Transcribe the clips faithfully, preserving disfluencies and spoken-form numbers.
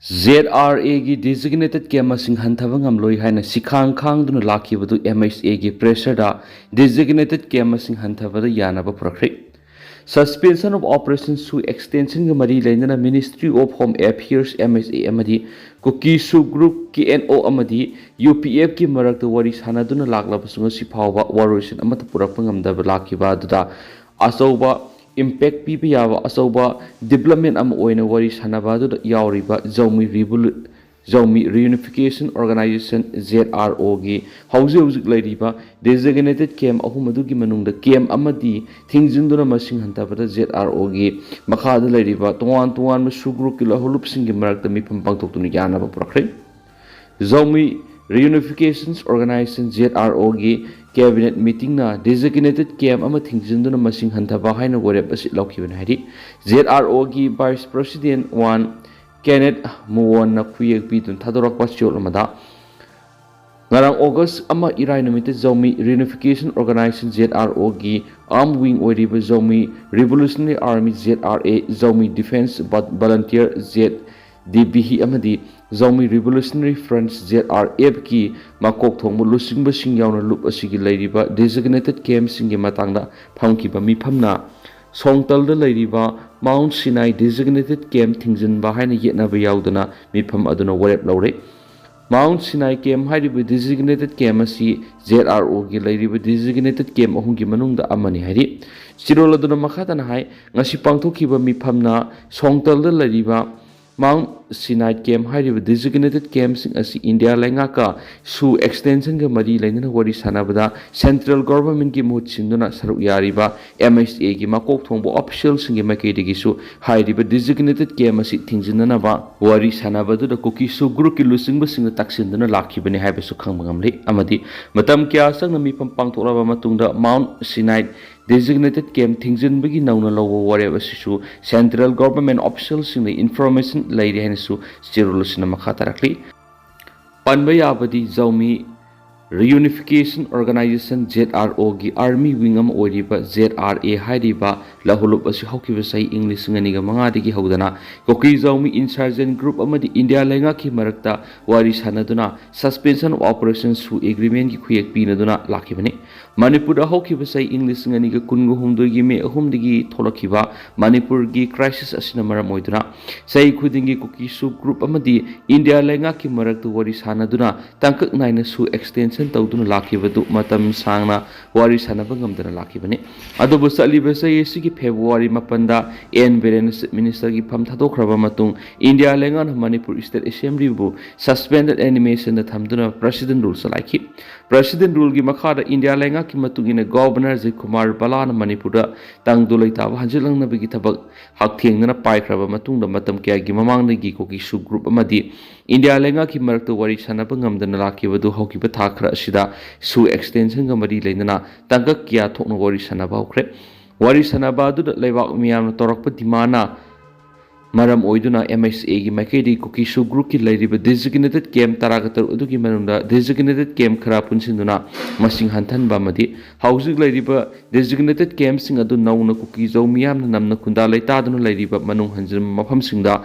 ZRA ꯒꯤ designated camp ꯃꯁꯤꯡ ꯍꯟꯊꯕ ꯉꯝꯂꯣꯏ ꯍꯥꯏꯅ ꯁꯤꯈꯥꯡ ꯈꯥꯡꯗꯨꯅ ꯂꯥꯛꯈꯤꯕꯗꯨ MHA ꯒꯤ pressure ꯗ designated camp ꯃꯁꯤꯡ ꯍꯟꯊꯕꯗ ꯌꯥꯅꯕ ꯄꯨꯔꯛꯈ꯭ꯔꯦ꯫ Suspension of Operation ꯁꯨ extension ꯒ ꯃꯔꯤ ꯂꯩꯅꯅ Ministry of Home Affairs, MHA, ꯑꯃꯗꯤ ꯀꯨꯀꯤ ꯁꯨ group, KNO, ꯑꯃꯗꯤ UPF ꯀꯤ ꯃꯔꯛꯇ ꯋꯥꯔꯤ ꯁꯥꯟꯅꯗꯨꯅ ꯂꯥꯛꯂꯕꯁꯨ ꯉꯁꯤ ꯐꯥꯎꯕ ꯋꯥꯔꯣꯏꯁꯤꯟ ꯑꯃꯠꯇ ꯄꯨꯔꯛꯄ ꯉꯝꯗꯕ ꯂꯥꯛꯈꯤꯕ ꯑꯗꯨꯗ ꯑꯆꯧꯕ impact ꯄꯤꯕ ꯌꯥꯕ ꯑꯆꯧꯕ development ꯑꯃ ꯑꯣꯏꯅ ꯋꯥꯔꯤ ꯁꯥꯟꯅꯕ ꯑꯗꯨꯗ ꯌꯥꯎꯔꯤꯕ ꯖꯧꯃꯤ Revolu-, ꯖꯧꯃꯤ Reunification Organization, ZRO ꯒꯤ ꯍꯧꯖꯤꯛ ꯍꯧꯖꯤꯛ ꯂꯩꯔꯤꯕ designated camp ꯑꯍꯨꯝ ꯑꯗꯨꯒꯤ ꯃꯅꯨꯡꯗ camp ꯑꯃꯗꯤ ꯊꯤꯡꯖꯤꯟꯗꯨꯅ ꯃꯁꯤꯡ ꯍꯟꯊꯕꯗ ZRO ꯒꯤ ꯃꯈꯥꯗ ꯂꯩꯔꯤꯕ ꯇꯣꯉꯥꯟ ꯇꯣꯉꯥꯟꯕ ꯁꯨ group ꯀꯤ ꯂꯧꯍꯧꯂꯨꯞꯁꯤꯡꯒꯤ ꯃꯔꯛꯇ ꯃꯤꯐꯝ ꯄꯥꯡꯊꯣꯛꯇꯨꯅ ꯌꯥꯅꯕ ꯄꯨꯔꯛꯈ꯭ꯔꯦ꯫ ꯖꯧꯃꯤ Reunification Organization, ZRO ꯒꯤ cabinet meeting ꯅ designated camp ꯑꯃ ꯊꯤꯡꯖꯤꯟꯗꯨꯅ ꯃꯁꯤꯡ ꯍꯟꯊꯕ ꯍꯥꯏꯅ ꯋꯥꯔꯦꯞ ꯑꯁꯤ ꯂꯧꯈꯤꯕꯅꯤ ꯍꯥꯏꯔꯤ꯫ ZRO ꯒꯤ Vice President one Kenneth Muon ꯅ ꯈꯨꯌꯦꯛ ꯄꯤꯗꯨꯅ ꯊꯥꯗꯣꯔꯛꯄ ꯆꯦꯔꯣꯜ ꯑꯃꯗ, ꯉꯔꯥꯡ August ꯑꯃ ꯏꯔꯥꯏ ꯅꯨꯃꯤꯠꯇ ꯖꯧꯃꯤ Reunification Organization, ZRO ꯒꯤ arm wing ꯑꯣꯏꯔꯤꯕ ꯖꯧꯃꯤ Revolutionary Army, ZRA, ꯖꯧꯃꯤ Defence Volunteer, ZDVH, ꯑꯃꯗꯤ ꯖꯧꯃꯤ Revolutionary Front, ZRF ꯀꯤ ꯃꯀꯣꯛ ꯊꯣꯡꯕ ꯂꯨꯆꯤꯡꯕꯁꯤꯡ ꯌꯥꯎꯅ ꯂꯨꯞ ꯑꯁꯤꯒꯤ ꯂꯩꯔꯤꯕ designated camp ꯁꯤꯡꯒꯤ ꯃꯇꯥꯡꯗ ꯐꯝꯈꯤꯕ ꯃꯤꯐꯝꯅ ꯁꯣꯡꯇꯜꯗ ꯂꯩꯔꯤꯕ Mount Sinai designated camp ꯊꯤꯡꯖꯤꯟꯕ ꯍꯥꯏꯅ ꯌꯦꯠꯅꯕ ꯌꯥꯎꯗꯅ ꯃꯤꯐꯝ ꯑꯗꯨꯅ ꯋꯥꯔꯦꯞ ꯂꯧꯔꯦ꯫ Mount Sinai camp ꯍꯥꯏꯔꯤꯕ designated camp ꯑꯁꯤ ZRO ꯒꯤ ꯂꯩꯔꯤꯕ designated camp ꯑꯍꯨꯝꯒꯤ ꯃꯅꯨꯡꯗ ꯑꯃꯅꯤ ꯍꯥꯏꯔꯤ꯫ ꯆꯦꯔꯣꯜ ꯑꯗꯨꯅ ꯃꯈꯥ ꯇꯥꯅ ꯍꯥꯏ, ꯉꯁꯤ ꯄꯥꯡꯊꯣꯛꯈꯤꯕ ꯃꯤꯐꯝꯅ ꯁꯣꯡꯇꯜꯗ ꯂꯩꯔꯤꯕ Mount Sinai camp ꯍꯥꯏꯔꯤꯕ designated camp ꯁꯤꯡ ꯑꯁꯤ ꯏꯟꯗꯤꯌꯥ ꯂꯩꯉꯥꯛꯀ ꯁꯨ extension ꯒ ꯃꯔꯤ ꯂꯩꯅꯅ ꯋꯥꯔꯤ ꯁꯥꯟꯅꯕꯗ central government ꯀꯤ ꯃꯍꯨꯠ ꯁꯤꯟꯗꯨꯅ ꯁꯔꯨꯛ ꯌꯥꯔꯤꯕ MHA ꯒꯤ ꯃꯀꯣꯛ ꯊꯣꯡꯕ official ꯁꯤꯡꯒꯤ ꯃꯥꯏꯀꯩꯗꯒꯤꯁꯨ ꯍꯥꯏꯔꯤꯕ designated camp ꯑꯁꯤ ꯊꯤꯡꯖꯤꯟꯅꯅꯕ ꯋꯥꯔꯤ ꯁꯥꯟꯅꯕꯗꯨꯗ ꯀꯨꯀꯤ ꯁꯨ group ꯀꯤ ꯂꯨꯆꯤꯡꯕꯁꯤꯡꯅ ꯇꯛꯁꯤꯟꯗꯨꯅ ꯂꯥꯛꯈꯤꯕꯅꯤ ꯍꯥꯏꯕꯁꯨ ꯈꯪꯕ ꯉꯝꯂꯤ꯫ ꯑꯃꯗꯤ ꯃꯇꯝ ꯀꯌꯥ ꯆꯪꯅ ꯃꯤꯐꯝ ꯄꯥꯡꯊꯣꯛꯂꯕ ꯃꯇꯨꯡꯗ Mount Sinai designated camp ꯊꯤꯡꯖꯤꯟꯕꯒꯤ ꯅꯧꯅ ꯂꯧꯕ ꯋꯥꯔꯦꯞ ꯑꯁꯤꯁꯨ central government official ꯁꯤꯡꯗ information ꯂꯩꯔꯦ ꯍꯥꯏꯅꯁꯨ ꯆꯦꯔꯣꯜ ꯑꯁꯤꯅ ꯃꯈꯥ ꯇꯥꯔꯛꯂꯤ꯫ ꯄꯟꯕ ꯌꯥꯕꯗꯤ ꯖꯧꯃꯤ Reunification Organization, Z R O ꯒꯤ army wing ꯑꯃ ꯑꯣꯏꯔꯤꯕ Z R A ꯍꯥꯏꯔꯤꯕ ꯂꯍꯨꯂꯨꯞ ꯑꯁꯤ ꯍꯧꯈꯤꯕ ꯆꯍꯤ ꯏꯪ ꯂꯤꯁꯤꯡ ꯑꯅꯤꯒ ꯃꯉꯥꯗꯒꯤ ꯍꯧꯗꯅ ꯀꯨꯀꯤ ꯖꯧꯃꯤ insurgent group ꯑꯃꯗꯤ ꯏꯟꯗꯤꯌꯥ ꯂꯩꯉꯥꯛꯀꯤ ꯃꯔꯛꯇ ꯋꯥꯔꯤ ꯁꯥꯟꯅꯗꯨꯅ Suspension of Operation ꯁꯨ agreement ꯀꯤ ꯈꯨꯌꯦꯛ ꯄꯤꯅꯗꯨꯅ ꯂꯥꯛꯈꯤꯕꯅꯤ꯫ ꯃꯅꯤꯄꯨꯔꯗ ꯍꯧꯈꯤꯕ ꯆꯍꯤ ꯏꯪ ꯂꯤꯁꯤꯡ ꯑꯅꯤꯒ ꯀꯨꯟꯒ ꯍꯨꯝꯗꯣꯏꯒꯤ ꯃꯦ ꯑꯍꯨꯝꯗꯒꯤ ꯊꯣꯛꯂꯛꯈꯤꯕ ꯃꯅꯤꯄꯨꯔꯒꯤ crisis ꯑꯁꯤꯅ ꯃꯔꯝ ꯑꯣꯏꯗꯨꯅ ꯆꯍꯤ ꯈꯨꯗꯤꯡꯒꯤ ꯀꯨꯀꯤ ꯁꯨ group ꯑꯃꯗꯤ ꯏꯟꯗꯤꯌꯥ ꯂꯩꯉꯥꯛꯀꯤ ꯃꯔꯛꯇ ꯋꯥꯔꯤ ꯁꯥꯟꯅꯗꯨꯅ ꯇꯥꯡꯀꯛ ꯅꯥꯏꯅ ꯁꯨ extension ꯇꯧꯗꯨꯅ ꯂꯥꯛꯈꯤꯕꯗꯨ ꯃꯇꯝ ꯁꯥꯡꯅ ꯋꯥꯔꯤ ꯁꯥꯟꯅꯕ ꯉꯝꯗꯅ ꯂꯥꯛꯈꯤꯕꯅꯤ꯫ ꯑꯗꯨꯕꯨ ꯆꯠꯂꯤꯕ ꯆꯍꯤ ꯑꯁꯤꯒꯤ February ꯃꯥꯄꯟꯗ ꯑꯦꯟ ꯕꯤꯔꯦꯟ Chief Minister ꯒꯤ ꯐꯝ ꯊꯥꯗꯣꯛꯈ꯭ꯔꯕ ꯃꯇꯨꯡ ꯏꯟꯗꯤꯌꯥ ꯂꯩꯉꯥꯛꯅ ꯃꯅꯤꯄꯨꯔ State Assembly ꯕꯨ suspended animation ꯗ ꯊꯝꯗꯨꯅ President Rule ꯆꯂꯥꯏꯈꯤ꯫ President Rule ꯒꯤ ꯃꯈꯥꯗ ꯏꯟꯗꯤꯌꯥ ꯂꯩꯉꯥꯛꯀꯤ ꯃꯇꯨꯡ ꯏꯟꯅ Governor ꯖꯤꯠ ꯀꯨꯃꯥꯔ ꯕꯂꯥꯅ ꯃꯅꯤꯄꯨꯔꯗ ꯇꯪꯗꯨ ꯂꯩꯇꯥꯕ ꯍꯟꯖꯤꯜꯂꯛꯅꯕꯒꯤ ꯊꯕꯛ ꯍꯛꯊꯦꯡꯅꯅ ꯄꯥꯏꯈ꯭ꯔꯕ ꯃꯇꯨꯡꯗ ꯃꯇꯝ ꯀꯌꯥꯒꯤ ꯃꯃꯥꯡꯗꯒꯤ ꯀꯨꯀꯤ ꯁꯨ group ꯑꯃꯗꯤ ꯏꯟꯗꯤꯌꯥ ꯂꯩꯉꯥꯛꯀꯤ ꯃꯔꯛꯇ ꯋꯥꯔꯤ ꯁꯥꯟꯅꯕ ꯉꯝꯗꯅ ꯂꯥꯛꯈꯤꯕꯗꯨ ꯍꯧꯈꯤꯕ ꯊꯥ ꯈꯔ ꯑꯁꯤꯗ ꯁꯨ extension ꯒ ꯃꯔꯤ ꯂꯩꯅꯅ ꯇꯥꯡꯀꯛ ꯀꯌꯥ ꯊꯣꯛꯅ ꯋꯥꯔꯤ ꯁꯥꯟꯅꯕ ꯍꯧꯈ꯭ꯔꯦ꯫ ꯋꯥꯔꯤ ꯁꯥꯟꯅꯕ ꯑꯗꯨꯗ ꯂꯩꯕꯥꯛ ꯃꯤꯌꯥꯝꯅ ꯇꯧꯔꯛꯄ demand ꯅ ꯃꯔꯝ ꯑꯣꯏꯗꯨꯅ ꯑꯦꯝ ꯑꯩꯆ ꯑꯦ ꯒꯤ ꯃꯥꯏꯀꯩꯗꯒꯤ ꯀꯨꯀꯤ ꯁꯨ group ꯀꯤ ꯂꯩꯔꯤꯕ designated camp ꯇꯔꯥꯒ ꯇꯔꯨꯛ ꯑꯗꯨꯒꯤ ꯃꯅꯨꯡꯗ designated camp ꯈꯔ ꯄꯨꯟꯁꯤꯟꯗꯨꯅ ꯃꯁꯤꯡ ꯍꯟꯊꯍꯟꯕ ꯑꯃꯗꯤ ꯍꯧꯖꯤꯛ ꯂꯩꯔꯤꯕ designated camp ꯁꯤꯡ ꯑꯗꯨ ꯅꯧꯅ ꯀꯨꯀꯤ ꯖꯧ ꯃꯤꯌꯥꯝꯅ ꯅꯝꯅ ꯈꯨꯟꯗꯥ ꯂꯩꯇꯥꯗꯨꯅ ꯂꯩꯔꯤꯕ ꯃꯅꯨꯡ ꯍꯟꯖꯤꯟꯕ ꯃꯐꯝꯁꯤꯡꯗ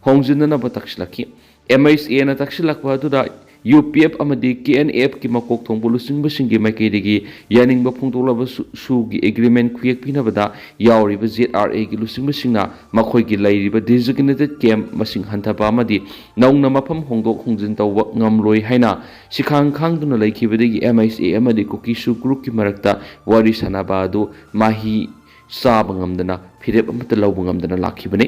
ꯍꯣꯡꯖꯤꯟꯅꯅꯕ ꯇꯛꯁꯤꯜꯂꯛꯈꯤ꯫ ꯑꯦꯝ ꯑꯩꯆ ꯑꯦ ꯅ ꯇꯛꯁꯤꯜꯂꯛꯄ ꯑꯗꯨꯗ ꯌꯨ ꯄꯤ ꯑꯦꯐ ꯑꯃꯗꯤ ꯀꯦ ꯑꯦꯟ ꯑꯦꯐ ꯀꯤ ꯃꯀꯣꯛ ꯊꯣꯡꯕ ꯂꯨꯆꯤꯡꯕꯁꯤꯡꯒꯤ ꯃꯥꯏꯀꯩꯗꯒꯤ ꯌꯥꯅꯤꯡꯕ ꯐꯣꯡꯗꯣꯛꯂꯕꯁꯨ ꯁꯨꯒꯤ agreement ꯈꯨꯌꯦꯛ ꯄꯤꯅꯕꯗ ꯌꯥꯎꯔꯤꯕ ꯖꯦꯗ ꯑꯥꯔ ꯑꯦ ꯒꯤ ꯂꯨꯆꯤꯡꯕꯁꯤꯡꯅ ꯃꯈꯣꯏꯒꯤ ꯂꯩꯔꯤꯕ designated camp ꯃꯁꯤꯡ ꯍꯟꯊꯕ ꯑꯃꯗꯤ ꯅꯧꯅ ꯃꯐꯝ ꯍꯣꯡꯗꯣꯛ ꯍꯣꯡꯖꯤꯟ ꯇꯧꯕ ꯉꯝꯂꯣꯏ ꯍꯥꯏꯅ ꯁꯤꯈꯥꯡ ꯈꯥꯡꯗꯨꯅ ꯂꯩꯈꯤꯕꯗꯒꯤ ꯑꯦꯝ ꯑꯩꯆ ꯑꯦ ꯑꯃꯗꯤ ꯀꯨꯀꯤ ꯁꯨ group ꯀꯤ ꯃꯔꯛꯇ ꯋꯥꯔꯤ ꯁꯥꯅꯕ ꯑꯗꯨ ꯃꯍꯩ ꯆꯥꯕ ꯉꯝꯗꯅ, ꯐꯤꯔꯦꯞ ꯑꯃꯠꯇ ꯂꯧꯕ ꯉꯝꯗꯅ ꯂꯥꯛꯈꯤꯕꯅꯤ꯫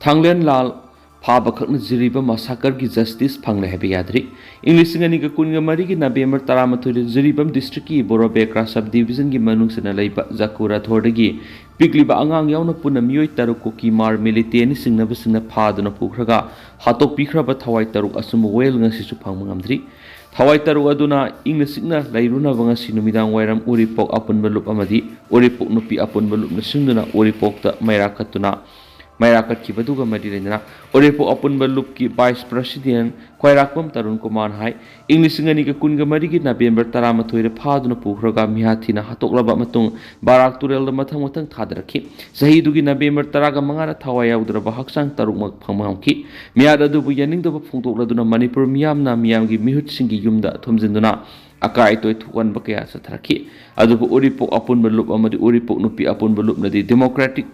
ꯊꯥꯡꯂꯦꯟ ꯂꯥꯜ ꯐꯥꯕꯈꯛꯅ ꯖꯤꯔꯤꯕꯥꯝ massacre ꯒꯤ justice ꯐꯪꯂꯦ ꯍꯥꯏꯕ ꯌꯥꯗ꯭ꯔꯤ꯫ ꯏꯪ ꯂꯤꯁꯤꯡ ꯑꯅꯤꯒ ꯀꯨꯟꯒ ꯃꯔꯤꯒꯤ November ꯇꯔꯥꯃꯥꯊꯣꯏꯗ ꯖꯤꯔꯤꯕꯥꯝ district ꯀꯤ ꯕꯣꯔꯣꯕꯦꯀ꯭ꯔꯥ sub division ꯒꯤ ꯃꯅꯨꯡ ꯆꯟꯅ ꯂꯩꯕ ꯖꯀꯨꯔꯥꯊꯣꯔꯗꯒꯤ ꯄꯤꯛꯂꯤꯕ ꯑꯉꯥꯡ ꯌꯥꯎꯅ ꯄꯨꯟꯅ ꯃꯤꯑꯣꯏ ꯇꯔꯨꯛ ꯀꯨꯀꯤ ꯃꯥꯔ militant ꯅ ꯆꯤꯡꯅꯕꯁꯤꯡꯅ ꯐꯥꯗꯨꯅ ꯄꯨꯈ꯭ꯔꯒ ꯍꯥꯠꯇꯣꯛꯄꯤꯈ꯭ꯔꯕ ꯊꯋꯥꯏ ꯇꯔꯨꯛ ꯑꯆꯨꯝꯕ ꯋꯥꯌꯦꯜ ꯉꯁꯤꯁꯨ ꯐꯪꯕ ꯉꯝꯗ꯭ꯔꯤ꯫ ꯊꯋꯥꯏ ꯇꯔꯨꯛ ꯑꯗꯨꯅ ꯏꯪꯅ ꯆꯤꯛꯅ ꯂꯩꯔꯨꯅꯕ ꯉꯁꯤ ꯅꯨꯃꯤꯗꯥꯡ ꯋꯥꯏꯔꯝ ꯎꯔꯤꯄꯣꯛ ꯑꯄꯨꯟꯕ ꯂꯨꯞ ꯑꯃꯗꯤ ꯎꯔꯤꯄꯣꯛ ꯅꯨꯄꯤ ꯑꯄꯨꯟꯕ ꯂꯨꯞꯅ ꯁꯤꯟꯗꯨꯅ ꯎꯔꯤꯄꯣꯛꯇ ꯃꯩꯔꯥ ꯀꯠꯇꯨꯅ ꯃꯩꯔꯥ ꯀꯠꯈꯤꯕꯗꯨꯒ ꯃꯔꯤ ꯂꯩꯅꯅ ꯎꯔꯤꯄꯣꯛ ꯑꯄꯨꯟꯕ ꯂꯨꯞꯀꯤ Vice President ꯈ꯭ꯋꯥꯏꯔꯥꯛꯄꯝ ꯇꯔꯨꯟ ꯀꯨꯃꯥꯔꯅ ꯍꯥꯏ, ꯏꯪ ꯂꯤꯁꯤꯡ ꯑꯅꯤꯒ ꯀꯨꯟꯒ ꯃꯔꯤꯒꯤ ꯅꯕꯦꯝꯕꯔ ꯇꯔꯥꯃꯥꯊꯣꯏꯗ ꯐꯥꯗꯨꯅ ꯄꯨꯈ꯭ꯔꯒ ꯃꯤꯍꯥꯊꯤꯅ ꯍꯥꯠꯇꯣꯛꯂꯕ ꯃꯇꯨꯡ ꯕꯥꯔꯥꯛ ꯇꯨꯔꯦꯜꯗ ꯃꯊꯪ ꯃꯊꯪ ꯊꯥꯗꯔꯛꯈꯤ꯫ ꯆꯍꯤꯗꯨꯒꯤ ꯅꯕꯦꯝꯕꯔ ꯇꯔꯥꯒ ꯃꯉꯥꯗ ꯊꯋꯥꯏ ꯌꯥꯎꯗ꯭ꯔꯕ ꯍꯛꯆꯥꯡ ꯇꯔꯨꯛꯃꯛ ꯐꯪꯕ ꯉꯝꯈꯤ꯫ ꯃꯤꯍꯥꯠ ꯑꯗꯨꯕꯨ ꯌꯥꯅꯤꯡꯗꯕ ꯐꯣꯡꯗꯣꯛꯂꯗꯨꯅ ꯃꯅꯤꯄꯨꯔ ꯃꯤꯌꯥꯝꯅ ꯃꯤꯌꯥꯝꯒꯤ ꯃꯤꯍꯨꯠꯁꯤꯡꯒꯤ ꯌꯨꯝꯗ ꯊꯣꯝꯖꯤꯟꯗꯨꯅ ꯑꯀꯥꯏ ꯑꯇꯣꯏ ꯊꯣꯛꯍꯟꯕ ꯀꯌꯥ ꯆꯠꯊꯔꯛꯈꯤ꯫ ꯑꯗꯨꯕꯨ ꯎꯔꯤꯄꯣꯛ ꯑꯄꯨꯟꯕ ꯂꯨꯞ ꯑꯃꯗꯤ ꯎꯔꯤꯄꯣꯛ ꯅꯨꯄꯤ ꯑꯄꯨꯟꯕ ꯂꯨꯞꯅꯗꯤ Democratic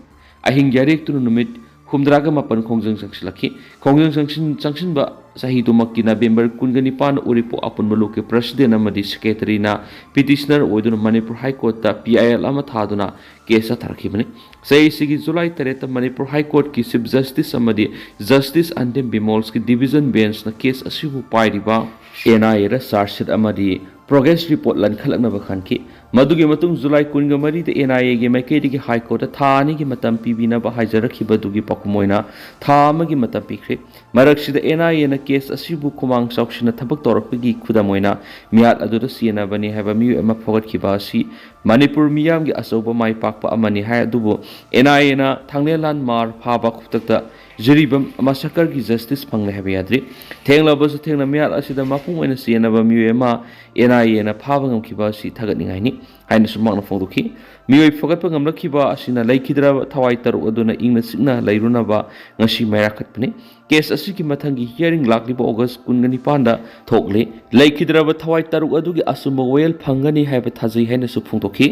ꯑꯍꯤꯡ ꯌꯥꯔꯦꯛꯇꯨꯅ ꯅꯨꯃꯤꯠ ꯍꯨꯝꯗ꯭ꯔꯥꯒ ꯃꯥꯄꯟ ꯈꯣꯡꯖꯪ ꯆꯪꯁꯤꯜꯂꯛꯈꯤ꯫ ꯈꯣꯡꯖꯪ ꯆꯪꯁꯤꯟ-, ꯆꯪꯁꯤꯟꯕ ꯆꯍꯤꯗꯨꯃꯛꯀꯤ ꯅꯕꯦꯝꯕꯔ ꯀꯨꯟꯒ ꯅꯤꯄꯥꯟꯗ ꯎꯔꯤꯄꯣꯛ ꯑꯄꯨꯟꯕ ꯂꯨꯞꯀꯤ President ꯑꯃꯗꯤ Secretaryꯅ petitioner ꯑꯣꯏꯗꯨꯅ Manipur High Courtꯇ P I L ꯑꯃ ꯊꯥꯗꯨꯅ case ꯆꯠꯊꯔꯛꯈꯤꯕꯅꯤ꯫ ꯆꯍꯤꯁꯤꯒꯤ ꯖꯨꯂꯥꯏ ꯇꯔꯦꯠꯇ ꯃꯅꯤꯄꯨꯔ High Courtꯀꯤ Chief Justice ꯑꯃꯗꯤ Justice ꯑꯟꯗꯦꯝ ꯕꯤꯃꯣꯜꯁꯀꯤ division benchꯅ case ꯑꯁꯤꯕꯨ ꯄꯥꯏꯔꯤꯕ N I Aꯗ charge sheet ꯑꯃꯗꯤ progress report ꯂꯟꯈꯠꯂꯛꯅꯕ ꯈꯟꯈꯤ꯫ ꯃꯗꯨꯒꯤ ꯃꯇꯨꯡ ꯖꯨꯂꯥꯏ ꯀꯨꯟꯒ ꯃꯔꯤꯗ N I Aꯒꯤ ꯃꯥꯏꯀꯩꯗꯒꯤ High Courtꯇ ꯊꯥ ꯑꯅꯤꯒꯤ ꯃꯇꯝ ꯄꯤꯕꯤꯅꯕ ꯍꯥꯏꯖꯔꯛꯈꯤꯕꯗꯨꯒꯤ ꯄꯥꯎꯈꯨꯝ ꯑꯣꯏꯅ ꯊꯥ ꯑꯃꯒꯤ ꯃꯇꯝ ꯄꯤꯈ꯭ꯔꯦ꯫ ꯃꯔꯛꯁꯤꯗ N I Aꯅ case ꯑꯁꯤꯕꯨ ꯈꯨꯃꯥꯡ ꯆꯥꯎꯁꯤꯟꯅ ꯊꯕꯛ ꯇꯧꯔꯛꯄꯒꯤ ꯈꯨꯗꯝ ꯑꯣꯏꯅ ꯃꯤꯍꯥꯠ ꯑꯗꯨꯗ ꯆꯦꯟꯅꯕꯅꯤ ꯍꯥꯏꯕ ꯃꯤꯑꯣꯏ ꯑꯃ ꯐꯒꯠꯈꯤꯕ ꯑꯁꯤ ꯃꯅꯤꯄꯨꯔ ꯃꯤꯌꯥꯝꯒꯤ ꯑꯆꯧꯕ ꯃꯥꯏ ꯄꯥꯛꯄ ꯑꯃꯅꯤ ꯍꯥꯏ꯫ ꯑꯗꯨꯕꯨ N I Aꯅ ꯊꯥꯡꯂꯦꯟꯂꯥꯟ ꯃꯥꯔ ꯐꯥꯕ ꯈꯨꯗꯛꯇ ꯖꯤꯔꯤꯕꯥꯝ ꯃꯁꯀꯔꯒꯤ justice ꯐꯪꯂꯦ ꯍꯥꯏꯕ ꯌꯥꯗ꯭ꯔꯤ꯫ ꯊꯦꯡꯂꯕꯁꯨ ꯊꯦꯡꯅ ꯃꯤꯍꯥꯠ ꯑꯁꯤꯗ ꯃꯄꯨꯡ ꯑꯣꯏꯅ ꯆꯦꯟꯅꯕ ꯃꯤꯑꯣꯏ ꯑꯃ N I Aꯅ ꯐꯥꯕ ꯉꯝꯈꯤꯕ ꯑꯁꯤ ꯊꯥꯒꯠꯅꯤꯡꯉꯥꯏꯅꯤ ꯍꯥꯏꯅꯁꯨ ꯃꯍꯥꯛꯅ ꯐꯣꯡꯗꯣꯛꯈꯤ꯫ ꯃꯤꯑꯣꯏ ꯐꯒꯠꯄ ꯉꯝꯂꯛꯈꯤꯕ ꯑꯁꯤꯅ ꯂꯩꯈꯤꯗ꯭ꯔꯕ ꯊꯋꯥꯏ ꯇꯔꯨꯛ ꯑꯗꯨꯅ ꯏꯪꯅ ꯆꯤꯛꯅ ꯂꯩꯔꯨꯅꯕ ꯉꯁꯤ ꯃꯩꯔꯥ ꯀꯠꯄꯅꯤ꯫ Case ꯑꯁꯤꯒꯤ ꯃꯊꯪꯒꯤ hearing ꯂꯥꯛꯂꯤꯕ August ꯀꯨꯟꯒ ꯅꯤꯄꯥꯟꯗ ꯊꯣꯛꯂꯤ꯫ ꯂꯩꯈꯤꯗ꯭ꯔꯕ ꯊꯋꯥꯏ ꯇꯔꯨꯛ ꯑꯗꯨꯒꯤ ꯑꯆꯨꯝꯕ ꯋꯥꯌꯦꯜ ꯐꯪꯒꯅꯤ ꯍꯥꯏꯕ ꯊꯥꯖꯩ ꯍꯥꯏꯅꯁꯨ ꯐꯣꯡꯗꯣꯛꯈꯤ꯫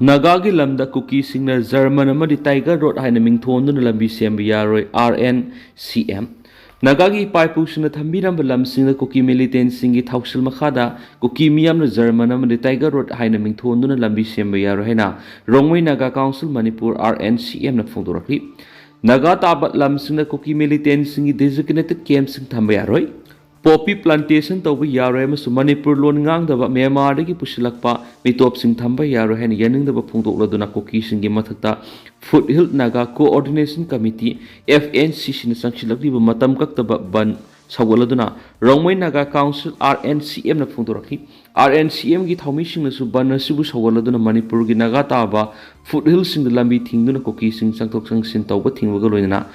ꯅꯥꯒꯥꯒꯤ ꯂꯝꯗ ꯀꯨꯀꯤꯁꯤꯡꯅ ꯖꯔꯃꯟ ꯑꯃꯗꯤ Tiger Road ꯍꯥꯏꯅ ꯃꯤꯡꯊꯣꯟꯗꯨꯅ ꯂꯝꯕꯤ ꯁꯦꯝꯕ ꯌꯥꯔꯣꯏ, R N C M꯫ ꯅꯥꯒꯥꯒꯤ ꯏꯄꯥ ꯏꯄꯨꯁꯤꯡꯅ ꯊꯝꯕꯤꯔꯝꯕ ꯂꯝꯁꯤꯡꯗ ꯀꯨꯀꯤ militantꯁꯤꯡꯒꯤ ꯊꯧꯁꯤꯜ ꯃꯈꯥꯗ ꯀꯨꯀꯤ ꯃꯤꯌꯥꯝꯅ ꯖꯔꯃꯟ ꯑꯃꯗꯤ Tiger Road ꯍꯥꯏꯅ ꯃꯤꯡꯊꯣꯟꯗꯨꯅ ꯂꯝꯕꯤ ꯁꯦꯝꯕ ꯌꯥꯔꯣꯏ ꯍꯥꯏꯅ Rongmei Naga Council Manipur, R N C Mꯅ ꯐꯣꯡꯗꯣꯔꯛꯂꯤ꯫ Naga ꯇꯥꯕ ꯂꯝꯁꯤꯡꯗ ꯀꯨꯀꯤ militantꯁꯤꯡꯒꯤ designated campꯁꯤꯡ ꯊꯝꯕ ꯌꯥꯔꯣꯏ꯫ Poppy plantation ꯇꯧꯕ ꯌꯥꯔꯣꯏ ꯑꯃꯁꯨꯡ ꯃꯅꯤꯄꯨꯔ ꯂꯣꯟ ꯉꯥꯡꯗꯕ ꯃ꯭ꯌꯥꯟꯃꯥꯔꯗꯒꯤ ꯄꯨꯁꯤꯜꯂꯛꯄ ꯃꯤꯇꯣꯞꯁꯤꯡ ꯊꯝꯕ ꯌꯥꯔꯣꯏ ꯍꯥꯏꯅ ꯌꯥꯅꯤꯡꯗꯕ ꯐꯣꯡꯗꯣꯛꯂꯗꯨꯅ ꯀꯨꯀꯤꯁꯤꯡꯒꯤ ꯃꯊꯛꯇ Foothill Naga Coordination Committee, F N C Cꯅ ꯆꯪꯁꯤꯜꯂꯛꯂꯤꯕ ꯃꯇꯝ ꯀꯛꯇꯕ ꯕꯟ ꯁꯧꯒꯠꯂꯗꯨꯅ ꯔꯣꯡꯃꯩ ꯅꯥꯒꯥ ꯀꯥꯎꯟꯁꯤꯜ, RNCM ꯅ ꯐꯣꯡꯗꯣꯔꯛꯈꯤ꯫ RNCM ꯒꯤ ꯊꯧꯃꯤꯁꯤꯡꯅꯁꯨ ꯕꯟ ꯑꯁꯤꯕꯨ ꯁꯧꯒꯠꯂꯗꯨꯅ ꯃꯅꯤꯄꯨꯔꯒꯤ ꯅꯥꯒꯥ ꯇꯥꯕ ꯐꯨꯠꯍꯤꯜꯁꯤꯡꯗ ꯂꯝꯕꯤ ꯊꯤꯡꯗꯨꯅ ꯀꯨꯀꯤꯁꯤꯡ ꯆꯪꯊꯣꯛ ꯆꯪꯁꯤꯟ ꯇꯧꯕ ꯊꯤꯡꯕꯒ ꯂꯣꯏꯅꯅ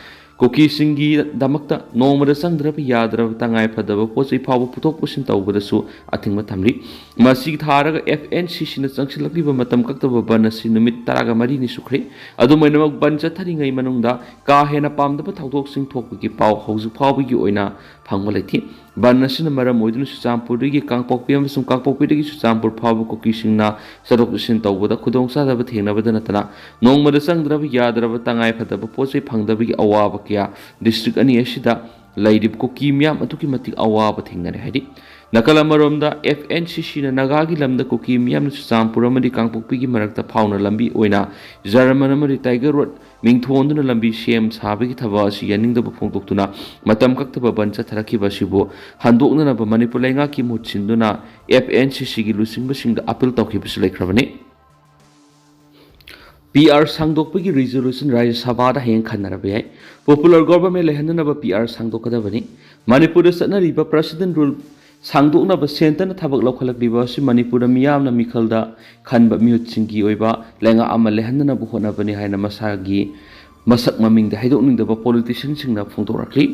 ꯀꯨꯀꯤꯁꯤꯡꯒꯤꯗꯃꯛꯇ ꯅꯣꯡꯃꯗ ꯆꯪꯗ꯭ꯔꯕ ꯌꯥꯗ꯭ꯔꯕ ꯇꯉꯥꯏ ꯐꯗꯕ ꯄꯣꯠ ꯆꯩ ꯐꯥꯎꯕ ꯄꯨꯊꯣꯛ ꯄꯨꯁꯤꯟ ꯇꯧꯕꯗꯁꯨ ꯑꯊꯤꯡꯕ ꯊꯝꯂꯤ꯫ ꯃꯁꯤ ꯊꯥꯔꯒ FNCC ꯅ ꯆꯪꯁꯤꯜꯂꯛꯂꯤꯕ ꯃꯇꯝ ꯀꯛꯇꯕ ꯕꯟ ꯑꯁꯤ ꯅꯨꯃꯤꯠ ꯇꯔꯥꯒ ꯃꯔꯤꯅꯤ ꯁꯨꯈ꯭ꯔꯦ꯫ ꯑꯗꯨꯝ ꯑꯣꯏꯅꯃꯛ, ꯕꯟ ꯆꯠꯊꯔꯤꯉꯩ ꯃꯅꯨꯡꯗ ꯀꯥ ꯍꯦꯟꯅ ꯄꯥꯝꯗꯕ ꯊꯧꯗꯣꯛꯁꯤꯡ ꯊꯣꯛꯄꯒꯤ ꯄꯥꯎ ꯍꯧꯖꯤꯛ ꯐꯥꯎꯕꯒꯤ ꯑꯣꯏꯅ ꯐꯪꯕ ꯂꯩꯇꯦ꯫ ꯕꯟ ꯑꯁꯤꯅ ꯃꯔꯝ ꯑꯣꯏꯗꯨꯅ ꯆꯨꯔꯆꯥꯟꯄꯨꯔꯗꯒꯤ ꯀꯥꯡꯄꯣꯛꯄꯤ ꯑꯃꯁꯨꯡ ꯀꯥꯡꯄꯣꯛꯄꯤꯗꯒꯤ ꯆꯨꯔꯆꯥꯟꯄꯨꯔ ꯐꯥꯎꯕ ꯀꯨꯀꯤꯁꯤꯡꯅ ꯆꯠꯊꯣꯛ ꯆꯠꯁꯤꯟ ꯇꯧꯕꯗ ꯈꯨꯗꯣꯡꯆꯥꯗꯕ ꯊꯦꯡꯅꯕꯗ ꯅꯠꯇꯅ ꯅꯣꯡꯃꯗ ꯆꯪꯗ꯭ꯔꯕ ꯌꯥꯗ꯭ꯔꯕ ꯇꯉꯥꯏ ꯐꯗꯕ ꯄꯣꯠ ꯆꯩ ꯐꯪꯗꯕꯒꯤ ꯑꯋꯥꯕ ꯀꯌꯥ ꯗꯤꯁꯇ꯭ꯔꯤꯛ ꯑꯅꯤ ꯑꯁꯤꯗ ꯂꯩꯔꯤꯕ ꯀꯨꯀꯤ ꯃꯤꯌꯥꯝ ꯑꯗꯨꯛꯀꯤ ꯃꯇꯤꯛ ꯑꯋꯥꯕ ꯊꯦꯡꯅꯔꯦ ꯍꯥꯏꯔꯤ꯫ ꯅꯥꯀꯜ ꯑꯃꯔꯣꯝꯗ, FNCC ꯅ ꯅꯥꯒꯥꯒꯤ ꯂꯝꯗ ꯀꯨꯀꯤ ꯃꯤꯌꯥꯝꯅ ꯆꯨꯔꯆꯥꯟꯄꯨꯔ ꯑꯃꯗꯤ ꯀꯥꯡꯄꯣꯛꯄꯤꯒꯤ ꯃꯔꯛꯇ ꯐꯥꯎꯅ ꯂꯝꯕꯤ ꯑꯣꯏꯅ ꯖꯔꯃꯟ ꯑꯃꯗꯤ ꯇꯥꯏꯒꯔ ꯔꯣꯗ ꯃꯤꯡꯊꯣꯟꯗꯨꯅ ꯂꯝꯕꯤ ꯁꯦꯝ ꯁꯥꯕꯒꯤ ꯊꯕꯛ ꯑꯁꯤ ꯌꯥꯅꯤꯡꯗꯕ ꯐꯣꯡꯗꯣꯛꯇꯨꯅ ꯃꯇꯝ ꯀꯛꯇꯕ ꯕꯟ ꯆꯠꯊꯔꯛꯈꯤꯕ ꯑꯁꯤꯕꯨ ꯍꯟꯗꯣꯛꯅꯅꯕ ꯃꯅꯤꯄꯨꯔ ꯂꯩꯉꯥꯛꯀꯤ ꯃꯍꯨꯠ ꯁꯤꯟꯗꯨꯅ FNCC ꯒꯤ ꯂꯨꯆꯤꯡꯕꯁꯤꯡꯗ ꯑꯄꯤꯜ ꯇꯧꯈꯤꯕꯁꯨ ꯂꯩꯈ꯭ꯔꯕꯅꯤ꯫ PR ꯁꯥꯡꯗꯣꯛꯄꯒꯤ ꯔꯤꯖꯣꯂꯨꯁꯟ ꯔꯥꯖ꯭ꯌ ꯁꯚꯥꯗ ꯍꯌꯦꯡ ꯈꯟꯅꯔꯕ ꯌꯥꯏ꯫ ꯄꯣꯄꯨꯂꯔ ꯒꯣꯚꯔꯟꯃꯦꯟ ꯂꯩꯍꯟꯅꯅꯕ PR ꯁꯥꯡꯗꯣꯛꯀꯗꯕꯅꯤ꯫ ꯃꯅꯤꯄꯨꯔꯗ ꯆꯠꯅꯔꯤꯕ ꯄ꯭ꯔꯁꯤꯗꯦꯟ ꯔꯨꯜ ꯁꯥꯡꯗꯣꯛꯅꯕ ꯁꯦꯟꯇꯔꯅ ꯊꯕꯛ ꯂꯧꯈꯠꯂꯛꯂꯤꯕ ꯑꯁꯤ ꯃꯅꯤꯄꯨꯔꯗ ꯃꯤꯌꯥꯝꯅ ꯃꯤꯈꯜꯗ ꯈꯟꯕ ꯃꯤꯍꯨꯠꯁꯤꯡꯒꯤ ꯑꯣꯏꯕ ꯂꯩꯉꯥꯛ ꯑꯃ ꯂꯩꯍꯟꯅꯅꯕ ꯍꯣꯠꯅꯕꯅꯤ ꯍꯥꯏꯅ ꯃꯁꯥꯒꯤ ꯃꯁꯛ ꯃꯃꯤꯡꯗ ꯍꯥꯏꯗꯣꯛꯅꯤꯡꯗꯕ ꯄꯣꯂꯤꯇꯤꯁꯤꯌꯟꯁꯤꯡꯅ ꯐꯣꯡꯗꯣꯔꯛꯂꯤ꯫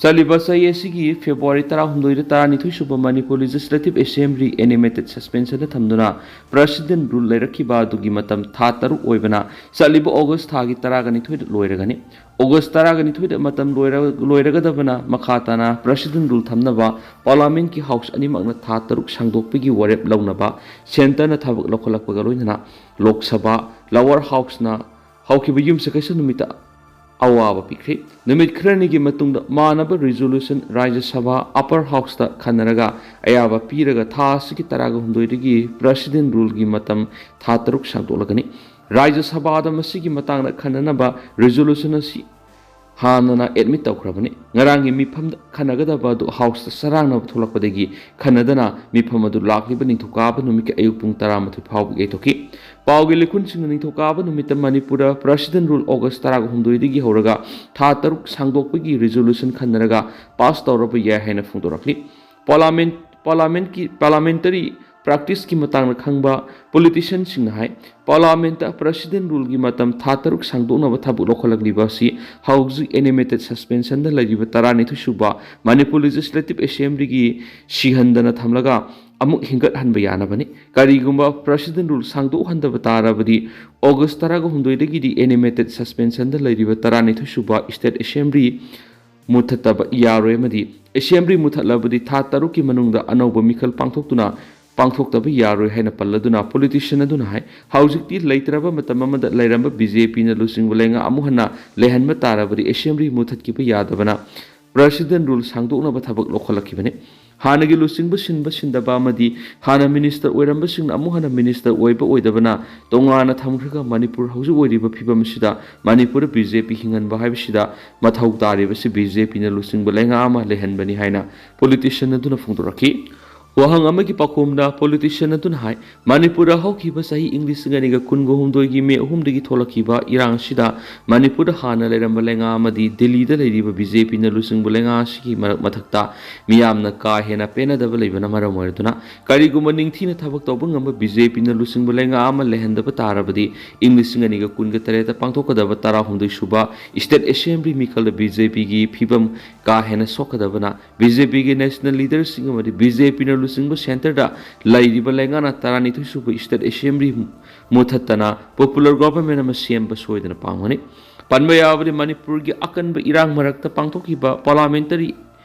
ꯆꯠꯂꯤꯕ ꯆꯍꯤ ꯑꯁꯤꯒꯤ ꯐꯦꯕ꯭ꯔꯨꯋꯥꯔꯤ ꯇꯔꯥꯍꯨꯝꯗꯣꯏꯗ ꯇꯔꯥꯅꯤꯊꯣꯏ ꯁꯨꯕ ꯃꯅꯤꯄꯨꯔ ꯂꯦꯖꯤꯁꯂꯦꯇꯤꯚ ꯑꯦꯁꯦꯝꯕ꯭ꯂꯤ ꯑꯦꯅꯤꯃꯦꯇꯦꯗ ꯁꯁꯄꯦꯟꯁꯟꯗ ꯊꯝꯗꯨꯅ ꯄ꯭ꯔꯁꯤꯗꯦꯟ ꯔꯨꯜ ꯂꯩꯔꯛꯈꯤꯕ ꯑꯗꯨꯒꯤ ꯃꯇꯝ ꯊꯥ ꯇꯔꯨꯛ ꯑꯣꯏꯕꯅ ꯆꯠꯂꯤꯕ ꯑꯣꯒꯁ ꯊꯥꯒꯤ ꯇꯔꯥꯒ ꯅꯤꯊꯣꯏꯗ ꯂꯣꯏꯔꯒꯅꯤ꯫ ꯑꯣꯒꯁ ꯇꯔꯥꯒ ꯅꯤꯊꯣꯏꯗ ꯃꯇꯝ ꯂꯣꯏꯔ-, ꯂꯣꯏꯔꯒꯗꯕꯅ ꯃꯈꯥ ꯇꯥꯅ ꯄ꯭ꯔꯁꯤꯗꯦꯟ ꯔꯨꯜ ꯊꯝꯅꯕ ꯄꯥꯔꯂꯥꯃꯦꯟꯠꯀꯤ ꯍꯥꯎꯁ ꯑꯅꯤꯃꯛꯅ ꯊꯥ ꯇꯔꯨꯛ ꯁꯥꯡꯗꯣꯛꯄꯒꯤ ꯋꯥꯔꯦꯞ ꯂꯧꯅꯕ ꯁꯦꯟꯇꯔꯅ ꯊꯕꯛ ꯂꯧꯈꯠꯂꯛꯄꯒ ꯂꯣꯏꯅꯅ ꯂꯣꯛ ꯁꯚꯥ ꯂꯋꯔ ꯍꯥꯎꯁꯅ ꯍꯧꯈꯤꯕ ꯌꯨꯝꯁꯀꯩꯁ ꯅꯨꯃꯤꯠꯇ ꯑꯋꯥꯕ ꯄꯤꯈ꯭ꯔꯤ꯫ ꯅꯨꯃꯤꯠ ꯈꯔꯅꯤꯒꯤ ꯃꯇꯨꯡꯗ ꯃꯥꯟꯅꯕ ꯔꯤꯖꯣꯂꯨꯁꯟ ꯔꯥꯖ꯭ꯌ ꯁꯚꯥ ꯑꯄꯔ ꯍꯥꯎꯁꯇ ꯈꯟꯅꯔꯒ ꯑꯌꯥꯕ ꯄꯤꯔꯒ ꯊꯥ ꯑꯁꯤꯒꯤ ꯇꯔꯥꯒ ꯍꯨꯝꯗꯣꯏꯗꯒꯤ ꯄ꯭ꯔꯁꯤꯗꯦꯟ ꯔꯨꯜꯒꯤ ꯃꯇꯝ ꯊꯥ ꯇꯔꯨꯛ ꯁꯥꯡꯗꯣꯛꯂꯒꯅꯤ꯫ ꯔꯥꯖ꯭ꯌ ꯁꯚꯥꯗ ꯃꯁꯤꯒꯤ ꯃꯇꯥꯡꯗ ꯈꯟꯅꯅꯕ ꯔꯤꯖꯣꯂꯨꯁꯟ ꯑꯁꯤ ꯍꯥꯟꯅꯅ ꯑꯦꯗꯃꯤꯠ ꯇꯧꯈ꯭ꯔꯕꯅꯤ꯫ ꯉꯔꯥꯡꯒꯤ ꯃꯤꯐꯝꯗ ꯈꯟꯅꯒꯗꯕ ꯑꯗꯨ ꯍꯥꯎꯁꯇ ꯆꯔꯥꯡꯅꯕ ꯊꯣꯛꯂꯛꯄꯗꯒꯤ ꯈꯟꯅꯗꯅ ꯃꯤꯐꯝ ꯑꯗꯨ ꯂꯥꯛꯂꯤꯕ ꯅꯤꯡꯊꯧꯀꯥꯕ ꯅꯨꯃꯤꯠꯀꯤ ꯑꯌꯨꯛ ꯄꯨꯡ ꯇꯔꯥꯃꯥꯊꯣꯏ ꯐꯥꯎꯕ ꯌꯩꯊꯣꯛꯈꯤ꯫ ꯄꯥꯎꯒꯤ ꯂꯤꯈꯨꯟꯁꯤꯡꯅ ꯅꯤꯡꯊꯧꯀꯥꯕ ꯅꯨꯃꯤꯠꯇ ꯃꯅꯤꯄꯨꯔꯗ ꯄ꯭ꯔꯁꯤꯗꯦꯟ ꯔꯨꯜ ꯑꯣꯒꯁ ꯇꯔꯥꯒ ꯍꯨꯝꯗꯣꯏꯗꯒꯤ ꯍꯧꯔꯒ ꯊꯥ ꯇꯔꯨꯛ ꯁꯥꯡꯗꯣꯛꯄꯒꯤ ꯔꯤꯖꯣꯂꯨꯁꯟ ꯈꯟꯅꯔꯒ ꯄꯥꯁ ꯇꯧꯔꯕ ꯌꯥꯏ ꯍꯥꯏꯅ ꯐꯣꯡꯗꯣꯔꯛꯂꯤ꯫ ꯄꯥꯔꯂꯥꯃꯦꯟ ꯄꯥꯔꯂꯥꯃꯦꯟꯀꯤ ꯄꯥꯔꯂꯥꯃꯦꯟꯇꯔꯤ ꯄ꯭ꯔꯥꯛꯇꯤꯁꯀꯤ ꯃꯇꯥꯡꯗ ꯈꯪꯕ ꯄꯣꯂꯤꯇꯤꯁꯤꯌꯟꯁꯤꯡꯅ ꯍꯥꯏ, ꯄꯥꯔꯂꯥꯃꯦꯟꯇ ꯄ꯭ꯔꯁꯤꯗꯦꯟ ꯔꯨꯜꯒꯤ ꯃꯇꯝ ꯊꯥ ꯇꯔꯨꯛ ꯁꯥꯡꯗꯣꯛꯅꯕ ꯊꯕꯛ ꯂꯧꯈꯠꯂꯛꯂꯤꯕ ꯑꯁꯤ ꯍꯧꯖꯤꯛ ꯑꯦꯅꯤꯃꯦꯇꯦꯠ ꯁꯁꯄꯦꯟꯁꯟꯗ ꯂꯩꯔꯤꯕ ꯇꯔꯥꯅꯤꯊꯣꯏ ꯁꯨꯕ ꯃꯅꯤꯄꯨꯔ ꯂꯦꯖꯤꯁꯂꯦꯇꯤꯚ ꯑꯦꯁꯦꯝꯕ꯭ꯂꯤꯒꯤ ꯁꯤꯍꯟꯗꯅ ꯊꯝꯂꯒ ꯑꯃꯨꯛ ꯍꯤꯡꯒꯠꯍꯟꯕ ꯌꯥꯅꯕꯅꯤ꯫ ꯀꯔꯤꯒꯨꯝꯕ ꯄ꯭ꯔꯁꯤꯗꯦꯟ ꯔꯨꯜ ꯁꯥꯡꯗꯣꯛꯍꯟꯗꯕ ꯇꯥꯔꯕꯗꯤ ꯑꯣꯒꯁ ꯇꯔꯥꯒ ꯍꯨꯝꯗꯣꯏꯗꯒꯤꯗꯤ ꯑꯦꯅꯤꯃꯦꯇꯦꯠ ꯁꯁꯄꯦꯟꯁꯟꯗ ꯂꯩꯔꯤꯕ ꯇꯔꯥꯅꯤꯊꯣꯏ ꯁꯨꯕ ꯁ꯭ꯇꯦꯠ ꯑꯦꯁꯦꯝꯕ꯭ꯂꯤ ꯃꯨꯊꯠꯇꯕ ꯌꯥꯔꯣꯏ ꯑꯃꯗꯤ ꯑꯦꯁꯦꯝꯕ꯭ꯂꯤ ꯃꯨꯊꯠꯂꯕꯗꯤ ꯊꯥ ꯇꯔꯨꯛꯀꯤ ꯃꯅꯨꯡꯗ ꯑꯅꯧꯕ ꯃꯤꯈꯜ ꯄꯥꯡꯊꯣꯛꯇꯨꯅ ꯄꯥꯡꯊꯣꯛꯇꯕ ꯌꯥꯔꯣꯏ ꯍꯥꯏꯅ ꯄꯜꯂꯗꯨꯅ ꯄꯣꯂꯤꯇꯤꯁꯤꯌꯟ ꯑꯗꯨꯅ ꯍꯥꯏ, ꯍꯧꯖꯤꯛꯇꯤ ꯂꯩꯇ꯭ꯔꯕ ꯃꯇꯝ ꯑꯃꯗ ꯂꯩꯔꯝꯕ ꯕꯤ ꯖꯦ ꯄꯤꯅ ꯂꯨꯆꯤꯡꯕ ꯂꯩꯉꯥꯛ ꯑꯃꯨꯛ ꯍꯟꯅ ꯂꯩꯍꯟꯕ ꯇꯥꯔꯕꯗꯤ ꯑꯦꯁꯦꯝꯕ꯭ꯂꯤ ꯃꯨꯊꯠꯈꯤꯕ ꯌꯥꯗꯕꯅ ꯄ꯭ꯔꯁꯤꯗꯦꯟ ꯔꯨꯜ ꯁꯥꯡꯗꯣꯛꯅꯕ ꯊꯕꯛ ꯂꯧꯈꯠꯂꯛꯈꯤꯕꯅꯤ꯫ ꯍꯥꯟꯅꯒꯤ ꯂꯨꯆꯤꯡꯕ ꯁꯤꯟꯕ ꯁꯤꯟꯗꯕ ꯑꯃꯗꯤ ꯍꯥꯟꯅ ꯃꯤꯅꯤꯁꯇꯔ ꯑꯣꯏꯔꯝꯕꯁꯤꯡꯅ ꯑꯃꯨꯛ ꯍꯟꯅ ꯃꯤꯅꯤꯁꯇꯔ ꯑꯣꯏꯕ ꯑꯣꯏꯗꯕꯅ ꯇꯣꯉꯥꯟꯅ ꯊꯝꯈ꯭ꯔꯒ ꯃꯅꯤꯄꯨꯔ ꯍꯧꯖꯤꯛ ꯑꯣꯏꯔꯤꯕ ꯐꯤꯕꯝ ꯑꯁꯤꯗ ꯃꯅꯤꯄꯨꯔꯗ ꯕꯤ ꯖꯦ ꯄꯤ ꯍꯤꯡꯍꯟꯕ ꯍꯥꯏꯕꯁꯤꯗ ꯃꯊꯧ ꯇꯥꯔꯤꯕꯁꯤ ꯕꯤ ꯖꯦ ꯄꯤꯅ ꯂꯨꯆꯤꯡꯕ ꯂꯩꯉꯥꯛ ꯑꯃ ꯂꯩꯍꯟꯕꯅꯤ ꯍꯥꯏꯅ ꯄꯣꯂꯤꯇꯤꯁꯤꯌꯟ ꯑꯗꯨꯅ ꯐꯣꯡꯗꯣꯔꯛꯈꯤ꯫ ꯋꯥꯍꯪ ꯑꯃꯒꯤ ꯄꯥꯎꯈꯨꯝꯗ ꯄꯣꯂꯤꯇꯤꯁꯤꯌꯟ ꯑꯗꯨꯅ ꯍꯥꯏ, ꯃꯅꯤꯄꯨꯔꯗ ꯍꯧꯈꯤꯕ ꯆꯍꯤ ꯏꯪ ꯂꯤꯁꯤꯡ ꯑꯅꯤꯒ ꯀꯨꯟꯒ ꯍꯨꯝꯗꯣꯏꯒꯤ ꯃꯦ ꯑꯍꯨꯝꯗꯒꯤ ꯊꯣꯛꯂꯛꯈꯤꯕ ꯏꯔꯥꯡ ꯑꯁꯤꯗ ꯃꯅꯤꯄꯨꯔꯗ ꯍꯥꯟꯅ ꯂꯩꯔꯝꯕ ꯂꯩꯉꯥꯛ ꯑꯃꯗꯤ ꯗꯤꯜꯂꯤꯗ ꯂꯩꯔꯤꯕ ꯕꯤ ꯖꯦ ꯄꯤꯅ ꯂꯨꯆꯤꯡꯕ ꯂꯩꯉꯥꯛ ꯑꯁꯤꯒꯤ ꯃꯔꯛ ꯃꯊꯛꯇ ꯃꯤꯌꯥꯝꯅ ꯀꯥ ꯍꯦꯟꯅ ꯄꯦꯟꯅꯗꯕ ꯂꯩꯕꯅ ꯃꯔꯝ ꯑꯣꯏꯔꯗꯨꯅ ꯀꯔꯤꯒꯨꯝꯕ ꯅꯤꯡꯊꯤꯅ ꯊꯕꯛ ꯇꯧꯕ ꯉꯝꯕ ꯕꯤ ꯖꯦ ꯄꯤꯅ ꯂꯨꯆꯤꯡꯕ ꯂꯩꯉꯥꯛ ꯑꯃ ꯂꯩꯍꯟꯗꯕ ꯇꯥꯔꯕꯗꯤ ꯏꯪ ꯂꯤꯁꯤꯡ ꯑꯅꯤꯒ ꯀꯨꯟꯒ ꯇꯔꯦꯠꯇ ꯄꯥꯡꯊꯣꯛꯀꯗꯕ ꯇꯔꯥꯍꯨꯝꯗꯣꯏ ꯁꯨꯕ ꯁ꯭ꯇꯦꯠ ꯑꯦꯁꯦꯝꯕ꯭ꯂꯤ ꯃꯤꯈꯜꯗ ꯕꯤ ꯖꯦ ꯄꯤꯒꯤ ꯐꯤꯕꯝ ꯀꯥ ꯍꯦꯟꯅ ꯁꯣꯛꯀꯗꯕꯅ ꯕꯤ ꯖꯦ ꯄꯤꯒꯤ ꯅꯦꯁꯅꯦꯜ ꯂꯤꯗꯔꯁꯤꯡ ꯑꯃꯗꯤ ꯕꯤ ꯖꯦ ꯄꯤꯅ ꯂꯨꯆꯤꯡꯕ ꯁꯦꯟꯇꯔꯗ ꯂꯩꯔꯤꯕ ꯂꯩꯉꯥꯛꯅ ꯇꯔꯥꯅꯤꯊꯣꯏ ꯁꯨꯕ ꯁ꯭ꯇꯦꯠ ꯑꯦꯁꯦꯝꯕ꯭ꯂꯤ ꯃꯨꯊꯠꯇꯅ ꯄꯣꯄꯨꯂꯔ ꯒꯣꯚꯔꯟꯃꯦꯟ ꯑꯃ ꯁꯦꯝꯕ ꯁꯣꯏꯗꯅ ꯄꯥꯝꯒꯅꯤ꯫ ꯄꯟꯕ ꯌꯥꯕꯗꯤ ꯃꯅꯤꯄꯨꯔꯒꯤ ꯑꯀꯟꯕ ꯏꯔꯥꯡ ꯃꯔꯛꯇ ꯄꯥꯡꯊꯣꯛꯈꯤꯕ ꯄꯥꯔꯂꯥꯃꯦꯟꯇꯔꯤ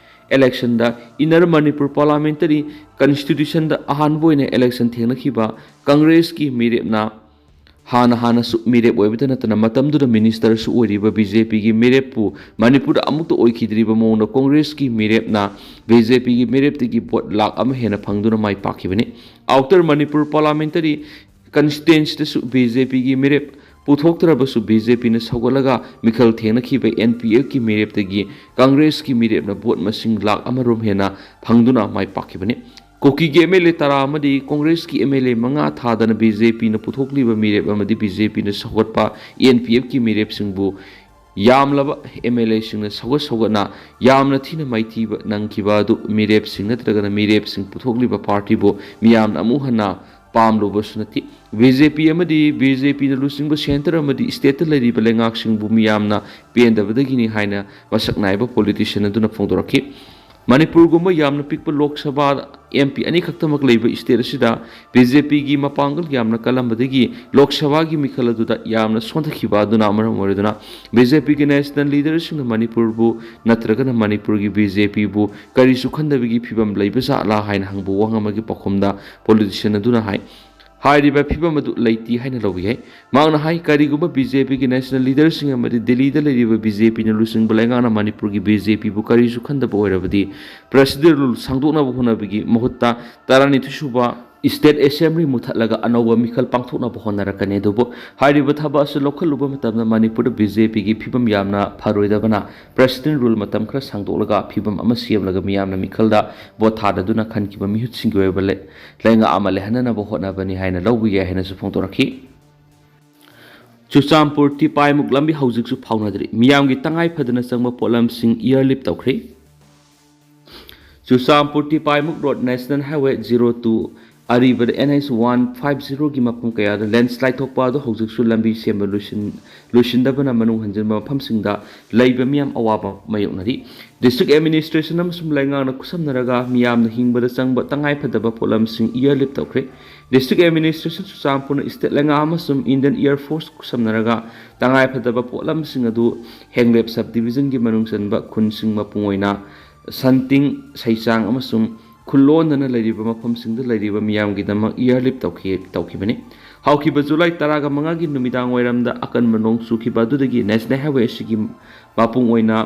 ꯏꯂꯦꯛꯁꯟꯗ ꯏꯟꯅꯔ ꯃꯅꯤꯄꯨꯔ ꯄꯥꯔꯂꯥꯃꯦꯟꯇꯔꯤ ꯀꯟꯁꯇꯤꯇ꯭ꯌꯨꯁꯟꯗ ꯑꯍꯥꯟꯕ ꯑꯣꯏꯅ ꯏꯂꯦꯛꯁꯟ ꯊꯦꯡꯅꯈꯤꯕ ꯀꯪꯒ꯭ꯔꯦꯁꯀꯤ ꯃꯤꯔꯦꯞꯅ ꯍꯥꯟꯅ ꯍꯥꯟꯅꯁꯨ ꯃꯤꯔꯦꯞ ꯑꯣꯏꯕꯇ ꯅꯠꯇꯅ ꯃꯇꯝꯗꯨꯗ ꯃꯤꯅꯤꯁꯇꯔꯁꯨ ꯑꯣꯏꯔꯤꯕ ꯕꯤ ꯖꯦ ꯄꯤꯒꯤ ꯃꯤꯔꯦꯞꯄꯨ ꯃꯅꯤꯄꯨꯔꯗ ꯑꯃꯨꯛꯇ ꯑꯣꯏꯈꯤꯗ꯭ꯔꯤꯕ ꯃꯑꯣꯡꯗ ꯀꯣꯡꯒ꯭ꯔꯦꯁꯀꯤ ꯃꯤꯔꯦꯞꯅ ꯕꯤ ꯖꯦ ꯄꯤꯒꯤ ꯃꯤꯔꯦꯞꯇꯒꯤ ꯚꯣꯠ ꯂꯥꯈ ꯑꯃ ꯍꯦꯟꯅ ꯐꯪꯗꯨꯅ ꯃꯥꯏ ꯄꯥꯛꯈꯤꯕꯅꯤ꯫ ꯑꯥꯎꯇꯔ ꯃꯅꯤꯄꯨꯔ ꯄꯥꯔꯂꯥꯃꯦꯟꯇꯔꯤ ꯀꯟꯁꯇꯤꯇ꯭ꯋꯦꯟꯁꯤꯗꯁꯨ ꯕꯤ ꯖꯦ ꯄꯤꯒꯤ ꯃꯤꯔꯦꯞ ꯄꯨꯊꯣꯛꯇ꯭ꯔꯕꯁꯨ ꯕꯤ ꯖꯦ ꯄꯤꯅ ꯁꯧꯒꯠꯂꯒ ꯃꯤꯈꯜ ꯊꯦꯡꯅꯈꯤꯕ ꯑꯦꯟ ꯄꯤ ꯑꯦꯐꯀꯤ ꯃꯤꯔꯦꯞꯇꯒꯤ ꯀꯪꯒ꯭ꯔꯦꯁꯀꯤ ꯃꯤꯔꯦꯞꯅ ꯚꯣꯠ ꯃꯁꯤꯡ ꯂꯥꯈ ꯑꯃꯔꯣꯝ ꯍꯦꯟꯅ ꯐꯪꯗꯨꯅ ꯃꯥꯏ ꯄꯥꯛꯈꯤꯕꯅꯤ꯫ ꯀꯨꯀꯤꯒꯤ ꯑꯦꯝ ꯑꯦꯜ ꯑꯦ ꯇꯔꯥ ꯑꯃꯗꯤ ꯀꯪꯒ꯭ꯔꯦꯁꯀꯤ ꯑꯦꯝ ꯑꯦꯜ ꯑꯦ ꯃꯉꯥ ꯊꯥꯗꯅ ꯕꯤ ꯖꯦ ꯄꯤꯅ ꯄꯨꯊꯣꯛꯂꯤꯕ ꯃꯤꯔꯦꯞ ꯑꯃꯗꯤ ꯕꯤ ꯖꯦ ꯄꯤꯅ ꯁꯧꯒꯠꯄ ꯑꯦꯟ ꯄꯤ ꯑꯦꯐꯀꯤ ꯃꯤꯔꯦꯞꯁꯤꯡꯕꯨ ꯌꯥꯝꯂꯕ ꯑꯦꯝ ꯑꯦꯜ ꯑꯦꯁꯤꯡꯅ ꯁꯧꯒꯠ ꯁꯧꯒꯠꯅ ꯌꯥꯝꯅ ꯊꯤꯅ ꯃꯥꯏꯊꯤꯕ ꯅꯪꯈꯤꯕ ꯑꯗꯨ ꯃꯤꯔꯦꯞꯁꯤꯡ ꯅꯠꯇ꯭ꯔꯒꯅ ꯃꯤꯔꯦꯞꯁꯤꯡ ꯄꯨꯊꯣꯛꯂꯤꯕ ꯄꯥꯔꯇꯤꯕꯨ ꯃꯤꯌꯥꯝꯅ ꯑꯃꯨꯛ ꯍꯟꯅ ꯄꯥꯝꯂꯨꯕꯁꯨ ꯅꯠꯇꯦ꯫ ꯕꯤ ꯖꯦ ꯄꯤ ꯑꯃꯗꯤ ꯕꯤ ꯖꯦ ꯄꯤꯅ ꯂꯨꯆꯤꯡꯕ ꯁꯦꯟꯇꯔ ꯑꯃꯗꯤ ꯁ꯭ꯇꯦꯠꯇ ꯂꯩꯔꯤꯕ ꯂꯩꯉꯥꯛꯁꯤꯡꯕꯨ ꯃꯤꯌꯥꯝꯅ ꯄꯦꯟꯗꯕꯗꯒꯤꯅꯤ ꯍꯥꯏꯅ ꯃꯁꯛ ꯅꯥꯏꯕ ꯄꯣꯂꯤꯇꯤꯁꯤꯌꯟ ꯑꯗꯨꯅ ꯐꯣꯡꯗꯣꯔꯛꯈꯤ꯫ ꯃꯅꯤꯄꯨꯔꯒꯨꯝꯕ ꯌꯥꯝꯅ ꯄꯤꯛꯄ ꯂꯣꯛ ꯁꯚꯥ ꯑꯦꯝ ꯄꯤ ꯑꯅꯤꯈꯛꯇꯃꯛ ꯂꯩꯕ ꯁ꯭ꯇꯦꯠ ꯑꯁꯤꯗ ꯕꯤ ꯖꯦ ꯄꯤꯒꯤ ꯃꯄꯥꯡꯒꯜ ꯌꯥꯝꯅ ꯀꯜꯂꯝꯕꯗꯒꯤ ꯂꯣꯛ ꯁꯚꯥꯒꯤ ꯃꯤꯈꯜ ꯑꯗꯨꯗ ꯌꯥꯝꯅ ꯁꯣꯟꯊꯈꯤꯕ ꯑꯗꯨꯅ ꯃꯔꯝ ꯑꯣꯏꯔꯗꯨꯅ ꯕꯤ ꯖꯦ ꯄꯤꯒꯤ ꯅꯦꯁꯅꯦꯜ ꯂꯤꯗꯔꯁꯤꯡꯅ ꯃꯅꯤꯄꯨꯔꯕꯨ ꯅꯠꯇ꯭ꯔꯒꯅ ꯃꯅꯤꯄꯨꯔꯒꯤ ꯕꯤ ꯖꯦ ꯄꯤꯕꯨ ꯀꯔꯤꯁꯨ ꯈꯟꯗꯕꯒꯤ ꯐꯤꯕꯝ ꯂꯩꯕ ꯖꯥꯠꯂꯥ ꯍꯥꯏꯅ ꯍꯪꯕ ꯋꯥꯍꯪ ꯑꯃꯒꯤ ꯄꯥꯎꯈꯨꯝꯗ ꯄꯣꯂꯤꯇꯤꯁꯤꯌꯟ ꯑꯗꯨꯅ ꯍꯥꯏ, ꯍꯥꯏꯔꯤꯕ ꯐꯤꯕꯝ ꯑꯗꯨ ꯂꯩꯇꯦ ꯍꯥꯏꯅ ꯂꯧꯕ ꯌꯥꯏ꯫ ꯃꯍꯥꯛꯅ ꯍꯥꯏ, ꯀꯔꯤꯒꯨꯝꯕ ꯕꯤ ꯖꯦ ꯄꯤꯒꯤ ꯅꯦꯁꯅꯦꯜ ꯂꯤꯗꯔꯁꯤꯡ ꯑꯃꯗꯤ ꯗꯤꯜꯂꯤꯗ ꯂꯩꯔꯤꯕ ꯕꯤ ꯖꯦ ꯄꯤꯅ ꯂꯨꯆꯤꯡꯕ ꯂꯩꯉꯥꯛꯅ ꯃꯅꯤꯄꯨꯔꯒꯤ ꯕꯤ ꯖꯦ ꯄꯤꯕꯨ ꯀꯔꯤꯁꯨ ꯈꯟꯗꯕ ꯑꯣꯏꯔꯕꯗꯤ ꯄ꯭ꯔꯦꯁꯤꯗꯦꯟ ꯔꯨꯜ ꯁꯥꯡꯗꯣꯛꯅꯕ ꯍꯣꯠꯅꯕꯒꯤ ꯃꯍꯨꯠꯇ ꯇꯔꯥꯅꯤꯊꯣꯏ ꯁꯨꯕ ꯁ꯭ꯇꯦꯠ ꯑꯦꯁꯦꯝꯕ꯭ꯂꯤ ꯃꯨꯊꯠꯂꯒ ꯑꯅꯧꯕ ꯃꯤꯈꯜ ꯄꯥꯡꯊꯣꯛꯅꯕ ꯍꯣꯠꯅꯔꯛꯀꯅꯤ꯫ ꯑꯗꯨꯕꯨ ꯍꯥꯏꯔꯤꯕ ꯊꯕꯛ ꯑꯁꯤ ꯂꯧꯈꯠꯂꯨꯕ ꯃꯇꯝꯗ ꯃꯅꯤꯄꯨꯔꯗ ꯕꯤ ꯖꯦ ꯄꯤꯒꯤ ꯐꯤꯕꯝ ꯌꯥꯝꯅ ꯐꯔꯣꯏꯗꯕꯅ ꯄ꯭ꯔꯦꯁꯤꯗꯦꯟ ꯔꯨꯜ ꯃꯇꯝ ꯈꯔ ꯁꯥꯡꯗꯣꯛꯂꯒ ꯐꯤꯕꯝ ꯑꯃ ꯁꯦꯝꯂꯒ ꯃꯤꯌꯥꯝꯅ ꯃꯤꯈꯜꯗ ꯚꯣꯠ ꯊꯥꯗꯗꯨꯅ ꯈꯟꯈꯤꯕ ꯃꯤꯍꯨꯠꯁꯤꯡꯒꯤ ꯑꯣꯏꯕ ꯂꯩ-, ꯂꯩꯉꯥꯛ ꯑꯃ ꯂꯩꯍꯟꯅꯅꯕ ꯍꯣꯠꯅꯕꯅꯤ ꯍꯥꯏꯅ ꯂꯧꯕ ꯌꯥꯏ ꯍꯥꯏꯅꯁꯨ ꯐꯣꯡꯗꯣꯔꯛꯈꯤ꯫ ꯆꯨꯔꯆꯥꯟꯄꯨꯔ ꯇꯤꯄꯥꯏꯃꯨꯛ ꯂꯝꯕꯤ ꯍꯧꯖꯤꯛꯁꯨ ꯐꯥꯎꯅꯗ꯭ꯔꯤ꯫ ꯃꯤꯌꯥꯝꯒꯤ ꯇꯉꯥꯏ ꯐꯗꯅ ꯆꯪꯕ ꯄꯣꯠꯂꯝꯁꯤꯡ ꯏꯌꯔꯂꯤꯐ ꯇꯧꯈ꯭ꯔꯦ꯫ Churachandpur Tipaimukh road national highway zero two ꯑꯔꯤꯕꯗ ꯑꯦꯟ ꯑꯩꯆ ꯋꯥꯟ ꯐꯥꯏꯚ ꯖꯤꯔꯣꯒꯤ ꯃꯐꯝ ꯀꯌꯥꯗ ꯂꯦꯟꯁ꯭ꯂꯥꯏꯗ ꯊꯣꯛꯄ ꯑꯗꯨ ꯍꯧꯖꯤꯛꯁꯨ ꯂꯝꯕꯤ ꯁꯦꯝꯕ ꯂꯣꯏꯁꯤꯟ-, ꯂꯣꯏꯁꯤꯟꯗꯕꯅ ꯃꯅꯨꯡ ꯍꯟꯖꯤꯟꯕ ꯃꯐꯝꯁꯤꯡꯗ ꯂꯩꯕ ꯃꯤꯌꯥꯝ ꯑꯋꯥꯕ ꯃꯥꯌꯣꯛꯅꯔꯤ꯫ ꯗꯤꯁꯇ꯭ꯔꯤꯛ ꯑꯦꯗꯃꯤꯅꯤꯁꯇ꯭ꯔꯦꯁꯟ ꯑꯃꯁꯨꯡ ꯂꯩꯉꯥꯛꯅ ꯈꯨꯠꯁꯝꯅꯔꯒ ꯃꯤꯌꯥꯝꯅ ꯍꯤꯡꯕꯗ ꯆꯪꯕ ꯇꯉꯥꯏ ꯐꯗꯕ ꯄꯣꯠꯂꯝꯁꯤꯡ ꯏꯌꯔꯂꯤꯐ ꯇꯧꯈ꯭ꯔꯦ꯫ ꯗꯤꯁꯇ꯭ꯔꯤꯛ ꯑꯦꯗꯃꯤꯅꯤꯁꯇ꯭ꯔꯦꯁꯟ ꯆꯨꯔꯆꯥꯟꯄꯨꯔꯅ ꯁ꯭ꯇꯦꯠ ꯂꯩꯉꯥꯛ ꯑꯃꯁꯨꯡ ꯏꯟꯗꯤꯌꯟ ꯑꯦꯌꯔ ꯐꯣꯔꯁ ꯈꯨꯠꯁꯝꯅꯔꯒ ꯇꯉꯥꯏ ꯐꯗꯕ ꯄꯣꯠꯂꯝꯁꯤꯡ ꯑꯗꯨ ꯍꯦꯡꯂꯦꯞ ꯁꯕ ꯗꯤꯕꯤꯖꯟꯒꯤ ꯃꯅꯨꯡ ꯆꯟꯕ ꯈꯨꯟꯁꯤꯡ ꯃꯄꯨꯡ ꯑꯣꯏꯅ ꯁꯟꯇꯤꯡ, ꯁꯩꯆꯥꯡ ꯑꯃꯁꯨꯡ ꯈꯨꯜꯂꯣꯟꯗꯅ ꯂꯩꯔꯤꯕ ꯃꯐꯝꯁꯤꯡꯗ ꯂꯩꯔꯤꯕ ꯃꯤꯌꯥꯝꯒꯤꯗꯃꯛ ꯏꯌꯔꯂꯤꯐ ꯇꯧꯈꯤ-, ꯇꯧꯈꯤꯕꯅꯤ꯫ ꯍꯧꯈꯤꯕ ꯖꯨꯂꯥꯏ ꯇꯔꯥꯒ ꯃꯉꯥꯒꯤ ꯅꯨꯃꯤꯗꯥꯡ ꯋꯥꯏꯔꯝꯗ ꯑꯀꯟꯕ ꯅꯣꯡ ꯆꯨꯈꯤꯕ ꯑꯗꯨꯗꯒꯤ ꯅꯦꯁꯅꯦꯜ ꯍꯥꯏꯋꯦ ꯑꯁꯤꯒꯤ ꯃꯄꯨꯡ ꯑꯣꯏꯅ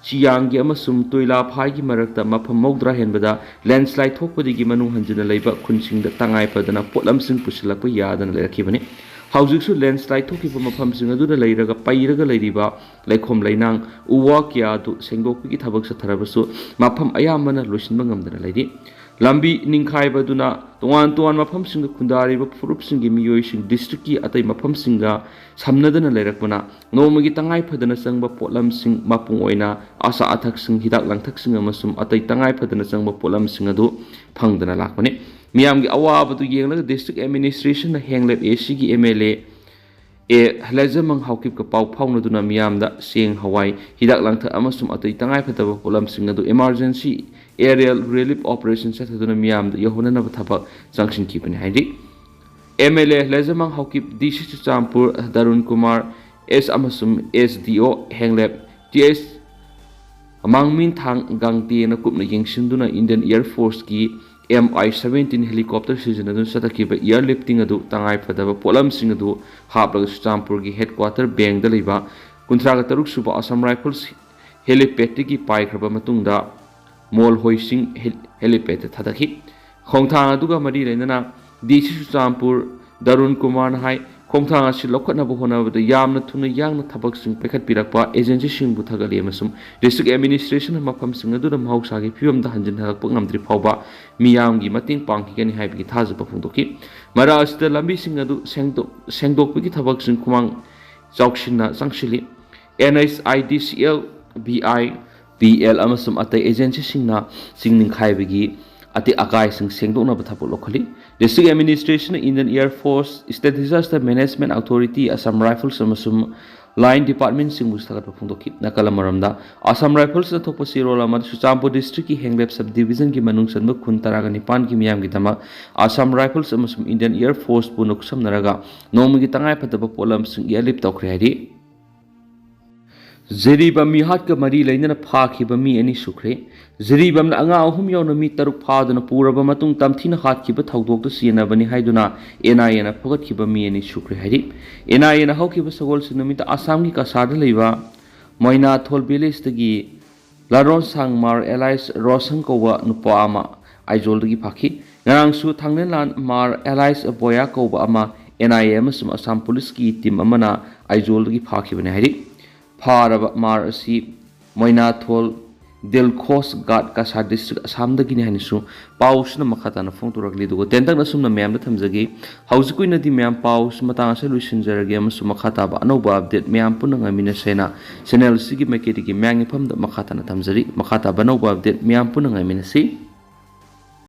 ꯆꯤꯌꯥꯡꯒꯤ ꯑꯃꯁꯨꯡ ꯇꯨꯏꯂꯥꯐꯥꯏꯒꯤ ꯃꯔꯛꯇ ꯃꯐꯝ ꯃꯧꯗ꯭ꯔꯥ ꯍꯦꯟꯕꯗ ꯂꯦꯟꯁ꯭ꯂꯥꯏꯗ ꯊꯣꯛꯄꯗꯒꯤ ꯃꯅꯨꯡ ꯍꯟꯖꯤꯟꯅ ꯂꯩꯕ ꯈꯨꯟꯁꯤꯡꯗ ꯇꯉꯥꯏ ꯐꯗꯅ ꯄꯣꯠꯂꯝꯁꯤꯡ ꯄꯨꯁꯤꯜꯂꯛꯄ ꯌꯥꯗꯅ ꯂꯩꯔꯛꯈꯤꯕꯅꯤ꯫ ꯍꯧꯖꯤꯛꯁꯨ ꯂꯦꯟꯁ꯭ꯂꯥꯏꯠ ꯊꯣꯛꯈꯤꯕ ꯃꯐꯝꯁꯤꯡ ꯑꯗꯨꯗ ꯂꯩꯔꯒ ꯄꯩꯔꯒ ꯂꯩꯔꯤꯕ ꯂꯩꯈꯣꯝ ꯂꯩꯅꯥꯡ, ꯎ ꯋꯥ ꯀꯌꯥ ꯑꯗꯨ ꯁꯦꯡꯗꯣꯛꯄꯒꯤ ꯊꯕꯛ ꯆꯠꯊꯔꯕꯁꯨ ꯃꯐꯝ ꯑꯌꯥꯝꯕꯅ ꯂꯣꯏꯁꯤꯟꯕ ꯉꯝꯗꯅ ꯂꯩꯔꯤ꯫ ꯂꯝꯕꯤ ꯅꯤꯡꯈꯥꯏꯕꯗꯨꯅ ꯇꯣꯉꯥꯟ ꯇꯣꯉꯥꯟꯕ ꯃꯐꯝꯁꯤꯡꯗ ꯈꯨꯟꯗꯥꯔꯤꯕ ꯐꯨꯔꯨꯞꯁꯤꯡꯒꯤ ꯃꯤꯑꯣꯏꯁꯤꯡ ꯗꯤꯁꯇ꯭ꯔꯤꯛꯀꯤ ꯑꯇꯩ ꯃꯐꯝꯁꯤꯡꯒ ꯁꯝꯅꯗꯅ ꯂꯩꯔꯛꯄꯅ ꯅꯣꯡꯃꯒꯤ ꯇꯉꯥꯏ ꯐꯗꯅ ꯆꯪꯕ ꯄꯣꯠꯂꯝꯁꯤꯡ, ꯃꯄꯨꯡ ꯑꯣꯏꯅ ꯑꯆꯥ ꯑꯊꯛꯁꯤꯡ, ꯍꯤꯗꯥꯛ ꯂꯥꯡꯊꯛꯁꯤꯡ ꯑꯃꯁꯨꯡ ꯑꯇꯩ ꯇꯉꯥꯏ ꯐꯗꯅ ꯆꯪꯕ ꯄꯣꯠꯂꯝꯁꯤꯡ ꯑꯗꯨ ꯐꯪꯗꯅ ꯂꯥꯛꯄꯅꯤ꯫ ꯃꯤꯌꯥꯝꯒꯤ ꯑꯋꯥꯕꯗꯨ ꯌꯦꯡꯂꯒ ꯗꯤꯁꯇ꯭ꯔꯤꯛ ꯑꯦꯗꯃꯤꯅꯤꯁꯇ꯭ꯔꯦꯁꯟꯅ ꯍꯦꯡꯂꯦꯞ ꯑꯦ ꯁꯤꯒꯤ ꯑꯦꯝ ꯑꯦꯜ ꯑꯦ ꯑꯦ ꯂꯩꯖꯃꯪ ꯍꯥꯎꯀꯤꯞꯀ ꯄꯥꯎ ꯐꯥꯎꯅꯗꯨꯅ ꯃꯤꯌꯥꯝꯗ ꯆꯦꯡ, ꯍꯋꯥꯏ, ꯍꯤꯗꯥꯛ ꯂꯥꯡꯊꯛ ꯑꯃꯁꯨꯡ ꯑꯇꯩ ꯇꯉꯥꯏꯐꯗꯕ ꯄꯣꯠꯂꯝꯁꯤꯡ ꯑꯗꯨ ꯏꯃꯥꯔꯖꯦꯟꯁꯤ ꯑꯦꯔꯤꯌꯦꯜ ꯔꯤꯂꯤꯐ ꯑꯣꯄꯔꯦꯁꯟ ꯆꯠꯊꯗꯨꯅ ꯃꯤꯌꯥꯝꯗ ꯌꯧꯍꯟꯅꯅꯕ ꯊꯕꯛ ꯆꯪꯁꯤꯟꯈꯤꯕꯅꯤ ꯍꯥꯏꯔꯤ꯫ ꯑꯦꯝ ꯑꯦꯜ ꯑꯦ ꯂꯩꯖꯃꯪ ꯍꯥꯎꯀꯤꯞ, ꯗꯤ ꯁꯤ ꯆꯨꯔꯆꯥꯟꯄꯨꯔ ꯗꯔꯨꯟ ꯀꯨꯃꯥꯔ ꯑꯦꯁ ꯑꯃꯁꯨꯡ ꯑꯦꯁ ꯗꯤ ꯑꯣ ꯍꯦꯡꯂꯦꯞ ꯇꯤ ꯑꯦꯁ ꯃꯥꯡꯃꯤꯟꯊꯥꯡ ꯒꯥꯡꯇꯦꯅ ꯀꯨꯞꯅ ꯌꯦꯡꯁꯤꯟꯗꯨꯅ ꯏꯟꯗꯤꯌꯟ ꯑꯦꯌꯔ ꯐꯣꯔꯁꯀꯤ ꯑꯦꯝ ꯑꯥꯏ ꯁꯚꯦꯟꯇꯤꯟ ꯍꯦꯂꯤꯀꯣꯞꯇꯔ ꯁꯤꯖꯤꯟꯅꯗꯨꯅ ꯆꯠꯊꯈꯤꯕ ꯑꯦꯌꯔ ꯂꯤꯐꯇꯤꯡ ꯑꯗꯨ ꯇꯉꯥꯏꯐꯗꯕ ꯄꯣꯠꯂꯝꯁꯤꯡ ꯑꯗꯨ ꯍꯥꯞꯂꯒ ꯆꯨꯔꯆꯥꯟꯄꯨꯔꯒꯤ ꯍꯦꯗꯀ꯭ꯋꯥꯇꯔ ꯕꯦꯡꯗ ꯂꯩꯕ ꯀꯨꯟꯊ꯭ꯔꯥꯒ ꯇꯔꯨꯛ ꯁꯨꯕ ꯑꯁꯥꯝ ꯔꯥꯏꯐꯜꯁ ꯍꯦꯂꯤꯄꯦꯗꯇꯒꯤ ꯄꯥꯏꯈ꯭ꯔꯕ ꯃꯇꯨꯡꯗ ꯃꯣꯜꯍꯣꯏ ꯁꯤꯡ ꯍꯦ-, ꯍꯦꯂꯤꯄꯦꯗꯇ ꯊꯥꯗꯈꯤ꯫ ꯈꯣꯡꯊꯥꯡ ꯑꯗꯨꯒ ꯃꯔꯤ ꯂꯩꯅꯅ ꯗꯤ ꯁꯤ ꯆꯨꯔꯆꯥꯟꯄꯨꯔ ꯗꯔꯨꯟ ꯀꯨꯃꯥꯔꯅ ꯍꯥꯏ, ꯈꯣꯡꯊꯥꯡ ꯑꯁꯤ ꯂꯧꯈꯠꯅꯕ ꯍꯣꯠꯅꯕꯗ ꯌꯥꯝꯅ ꯊꯨꯅ ꯌꯥꯡꯅ ꯊꯕꯛꯁꯤꯡ ꯄꯥꯏꯈꯠꯄꯤꯔꯛꯄ ꯑꯦꯖꯦꯟꯁꯤꯁꯤꯡꯕꯨ ꯊꯥꯒꯠꯂꯤ ꯑꯃꯁꯨꯡ ꯗꯤꯁꯇ꯭ꯔꯤꯛ ꯑꯦꯗꯃꯤꯅꯤꯁꯇ꯭ꯔꯦꯁꯟꯅ ꯃꯐꯝꯁꯤꯡ ꯑꯗꯨꯗ ꯃꯍꯧꯁꯥꯒꯤ ꯐꯤꯕꯝꯗ ꯍꯟꯖꯤꯟꯍꯜꯂꯛꯄ ꯉꯝꯗ꯭ꯔꯤ ꯐꯥꯎꯕ ꯃꯤꯌꯥꯝꯒꯤ ꯃꯇꯦꯡ ꯄꯥꯡꯈꯤꯒꯅꯤ ꯍꯥꯏꯕꯒꯤ ꯊꯥꯖꯕ ꯐꯣꯡꯗꯣꯛꯈꯤ꯫ ꯃꯔꯛ ꯑꯁꯤꯗ ꯂꯝꯕꯤꯁꯤꯡ ꯑꯗꯨ ꯁꯦꯡꯗꯣꯛ-, ꯁꯦꯡꯗꯣꯛꯄꯒꯤ ꯊꯕꯛꯁꯤꯡ ꯈꯨꯃꯥꯡ ꯆꯥꯎꯁꯤꯟꯅ ꯆꯪꯁꯤꯜꯂꯤ꯫ And H I D C L, B I, P L ꯑꯃꯁꯨꯡ ꯑꯇꯩ ꯑꯦꯖꯦꯟꯁꯤꯁꯤꯡꯅ ꯆꯤꯡ ꯅꯤꯡꯈꯥꯏꯕꯒꯤ ꯑꯇꯦꯛ ꯑꯀꯥꯏꯁꯤꯡ ꯁꯦꯡꯗꯣꯛꯅꯕ ꯊꯕꯛ ꯂꯧꯈꯠꯂꯤ꯫ ꯗꯤꯁꯇ꯭ꯔꯤꯛ ꯑꯦꯗꯃꯤꯅꯤꯁꯇ꯭ꯔꯦꯁꯟꯅ Indian air force, state disaster management authority, Assam rifles ꯑꯃꯁꯨꯡ ꯂꯥꯏꯟ ꯗꯤꯄꯥꯔꯠꯃꯦꯟꯠꯁꯤꯡꯕꯨ ꯊꯥꯒꯠꯄ ꯐꯣꯡꯗꯣꯛꯈꯤ꯫ ꯅꯥꯀꯜ ꯑꯃꯔꯣꯝꯗ, ꯑꯁꯥꯝ ꯔꯥꯏꯐꯜꯁꯅ ꯊꯣꯛꯄ ꯆꯦꯔꯣꯜ ꯑꯃꯗ ꯆꯨꯔꯆꯥꯟꯄꯨꯔ ꯗꯤꯁꯇ꯭ꯔꯤꯛꯀꯤ ꯍꯦꯡꯂꯦꯞ ꯁꯕ ꯗꯤꯕꯤꯖꯟꯒꯤ ꯃꯅꯨꯡ ꯆꯟꯕ ꯈꯨꯟ ꯇꯔꯥꯒ ꯅꯤꯄꯥꯟꯒꯤ ꯃꯤꯌꯥꯝꯒꯤꯗꯃꯛ ꯑꯁꯥꯝ ꯔꯥꯏꯐꯜꯁ ꯑꯃꯁꯨꯡ ꯏꯟꯗꯤꯌꯟ ꯑꯦꯌꯔ ꯐꯣꯔꯁꯄꯨ ꯈꯨꯠꯁꯝꯅꯔꯒ ꯅꯣꯡꯃꯒꯤ ꯇꯉꯥꯏꯐꯗꯕ ꯄꯣꯠꯂꯝꯁꯤꯡ ꯑꯦꯌꯔ ꯂꯤꯐ ꯇꯧꯈ꯭ꯔꯦ ꯍꯥꯏꯔꯤ꯫ ꯖꯤꯔꯤꯕꯥꯝ ꯃꯤꯍꯥꯠꯀ ꯃꯔꯤ ꯂꯩꯅꯅ ꯐꯥꯈꯤꯕ ꯃꯤ ꯑꯅꯤ ꯁꯨꯈ꯭ꯔꯦ꯫ ꯖꯤꯔꯤꯕꯥꯝꯅ ꯑꯉꯥꯡ ꯑꯍꯨꯝ ꯌꯥꯎꯅ ꯃꯤ ꯇꯔꯨꯛ ꯐꯥꯗꯨꯅ ꯄꯨꯔꯕ ꯃꯇꯨꯡ ꯇꯝꯊꯤꯅ ꯍꯥꯠꯈꯤꯕ ꯊꯧꯗꯣꯛꯇ ꯆꯦꯟꯅꯕꯅꯤ ꯍꯥꯏꯗꯨꯅ ꯑꯦꯟ ꯑꯥꯏ ꯑꯦꯅ ꯐꯒꯠꯈꯤꯕ ꯃꯤ ꯑꯅꯤ ꯁꯨꯈ꯭ꯔꯦ ꯍꯥꯏꯔꯤ꯫ ꯑꯦꯟ ꯑꯥꯏ ꯑꯦꯅ ꯍꯧꯈꯤꯕ ꯁꯒꯣꯜꯁꯦꯟ ꯅꯨꯃꯤꯠꯇ ꯑꯁꯥꯝꯒꯤ ꯀꯁꯥꯔꯗ ꯂꯩꯕ ꯃꯣꯏꯅꯥꯊꯣꯜ ꯚꯤꯂꯦꯖꯇꯒꯤ ꯂꯥꯔꯣꯟꯁꯥꯡ ꯃꯥꯔ ꯑꯦꯂꯥꯏꯁ ꯔꯣꯁꯪ ꯀꯧꯕ ꯅꯨꯄꯥ ꯑꯃ ꯑꯥꯏꯖꯣꯜꯗꯒꯤ ꯐꯥꯈꯤ꯫ ꯉꯔꯥꯡꯁꯨ ꯊꯥꯡꯅꯦꯟꯂꯥꯟ ꯃꯥꯔ ꯑꯦꯂꯥꯏꯁ ꯕꯣꯌꯥ ꯀꯧꯕ ꯑꯃ ꯑꯦꯟ ꯑꯥꯏ ꯑꯦ ꯑꯃꯁꯨꯡ ꯑꯁꯥꯝ ꯄꯨꯂꯤꯁꯀꯤ ꯇꯤꯝ ꯑꯃꯅ ꯑꯥꯏꯖꯣꯜꯗꯒꯤ ꯐꯥꯈꯤꯕꯅꯤ ꯍꯥꯏꯔꯤ꯫ ꯐꯥꯔꯕ ꯃꯥꯔ ꯑꯁꯤ ꯃꯣꯏꯅꯥꯊꯣꯜ ꯗꯤꯜꯈꯣꯁ ꯒꯥꯠ ꯀꯁꯥꯔ ꯗꯤꯁꯇ꯭ꯔꯤꯛ ꯑꯁꯥꯝꯗꯒꯤꯅꯤ ꯍꯥꯏꯅꯁꯨ ꯄꯥꯎꯁꯤꯅ ꯃꯈꯥ ꯇꯥꯅ ꯐꯣꯡꯗꯣꯔꯛꯂꯤ꯫ ꯑꯗꯨꯒ ꯇꯦꯟꯇꯛꯅ ꯑꯁꯨꯝꯅ ꯃꯌꯥꯝꯗ ꯊꯝꯖꯒꯦ꯫ ꯍꯧꯖꯤꯛꯀꯤ ꯑꯣꯏꯅꯗꯤ ꯃꯌꯥꯝ ꯄꯥꯎꯁꯤ ꯃꯇꯥꯡ ꯑꯁꯤꯗ ꯂꯣꯏꯁꯤꯟꯖꯔꯒꯦ ꯑꯃꯁꯨꯡ ꯃꯈꯥ ꯇꯥꯕ ꯑꯅꯧꯕ ꯑꯞꯗꯦꯠ ꯃꯌꯥꯝ ꯄꯨꯟꯅ ꯉꯥꯏꯃꯤꯟꯅꯁꯦꯅ ꯆꯦꯅꯦꯜꯁꯤꯒꯤ ꯃꯥꯏꯀꯩꯗꯒꯤ ꯃꯌꯥꯝꯒꯤ ꯃꯐꯝꯗ ꯃꯈꯥ ꯇꯥꯅ ꯊꯝꯖꯔꯤ꯫ ꯃꯈꯥ ꯇꯥꯕ ꯑꯅꯧꯕ ꯑꯞꯗꯦꯠ ꯃꯌꯥꯝ ꯄꯨꯟꯅ ꯉꯥꯏꯃꯤꯟꯅꯁꯤ꯫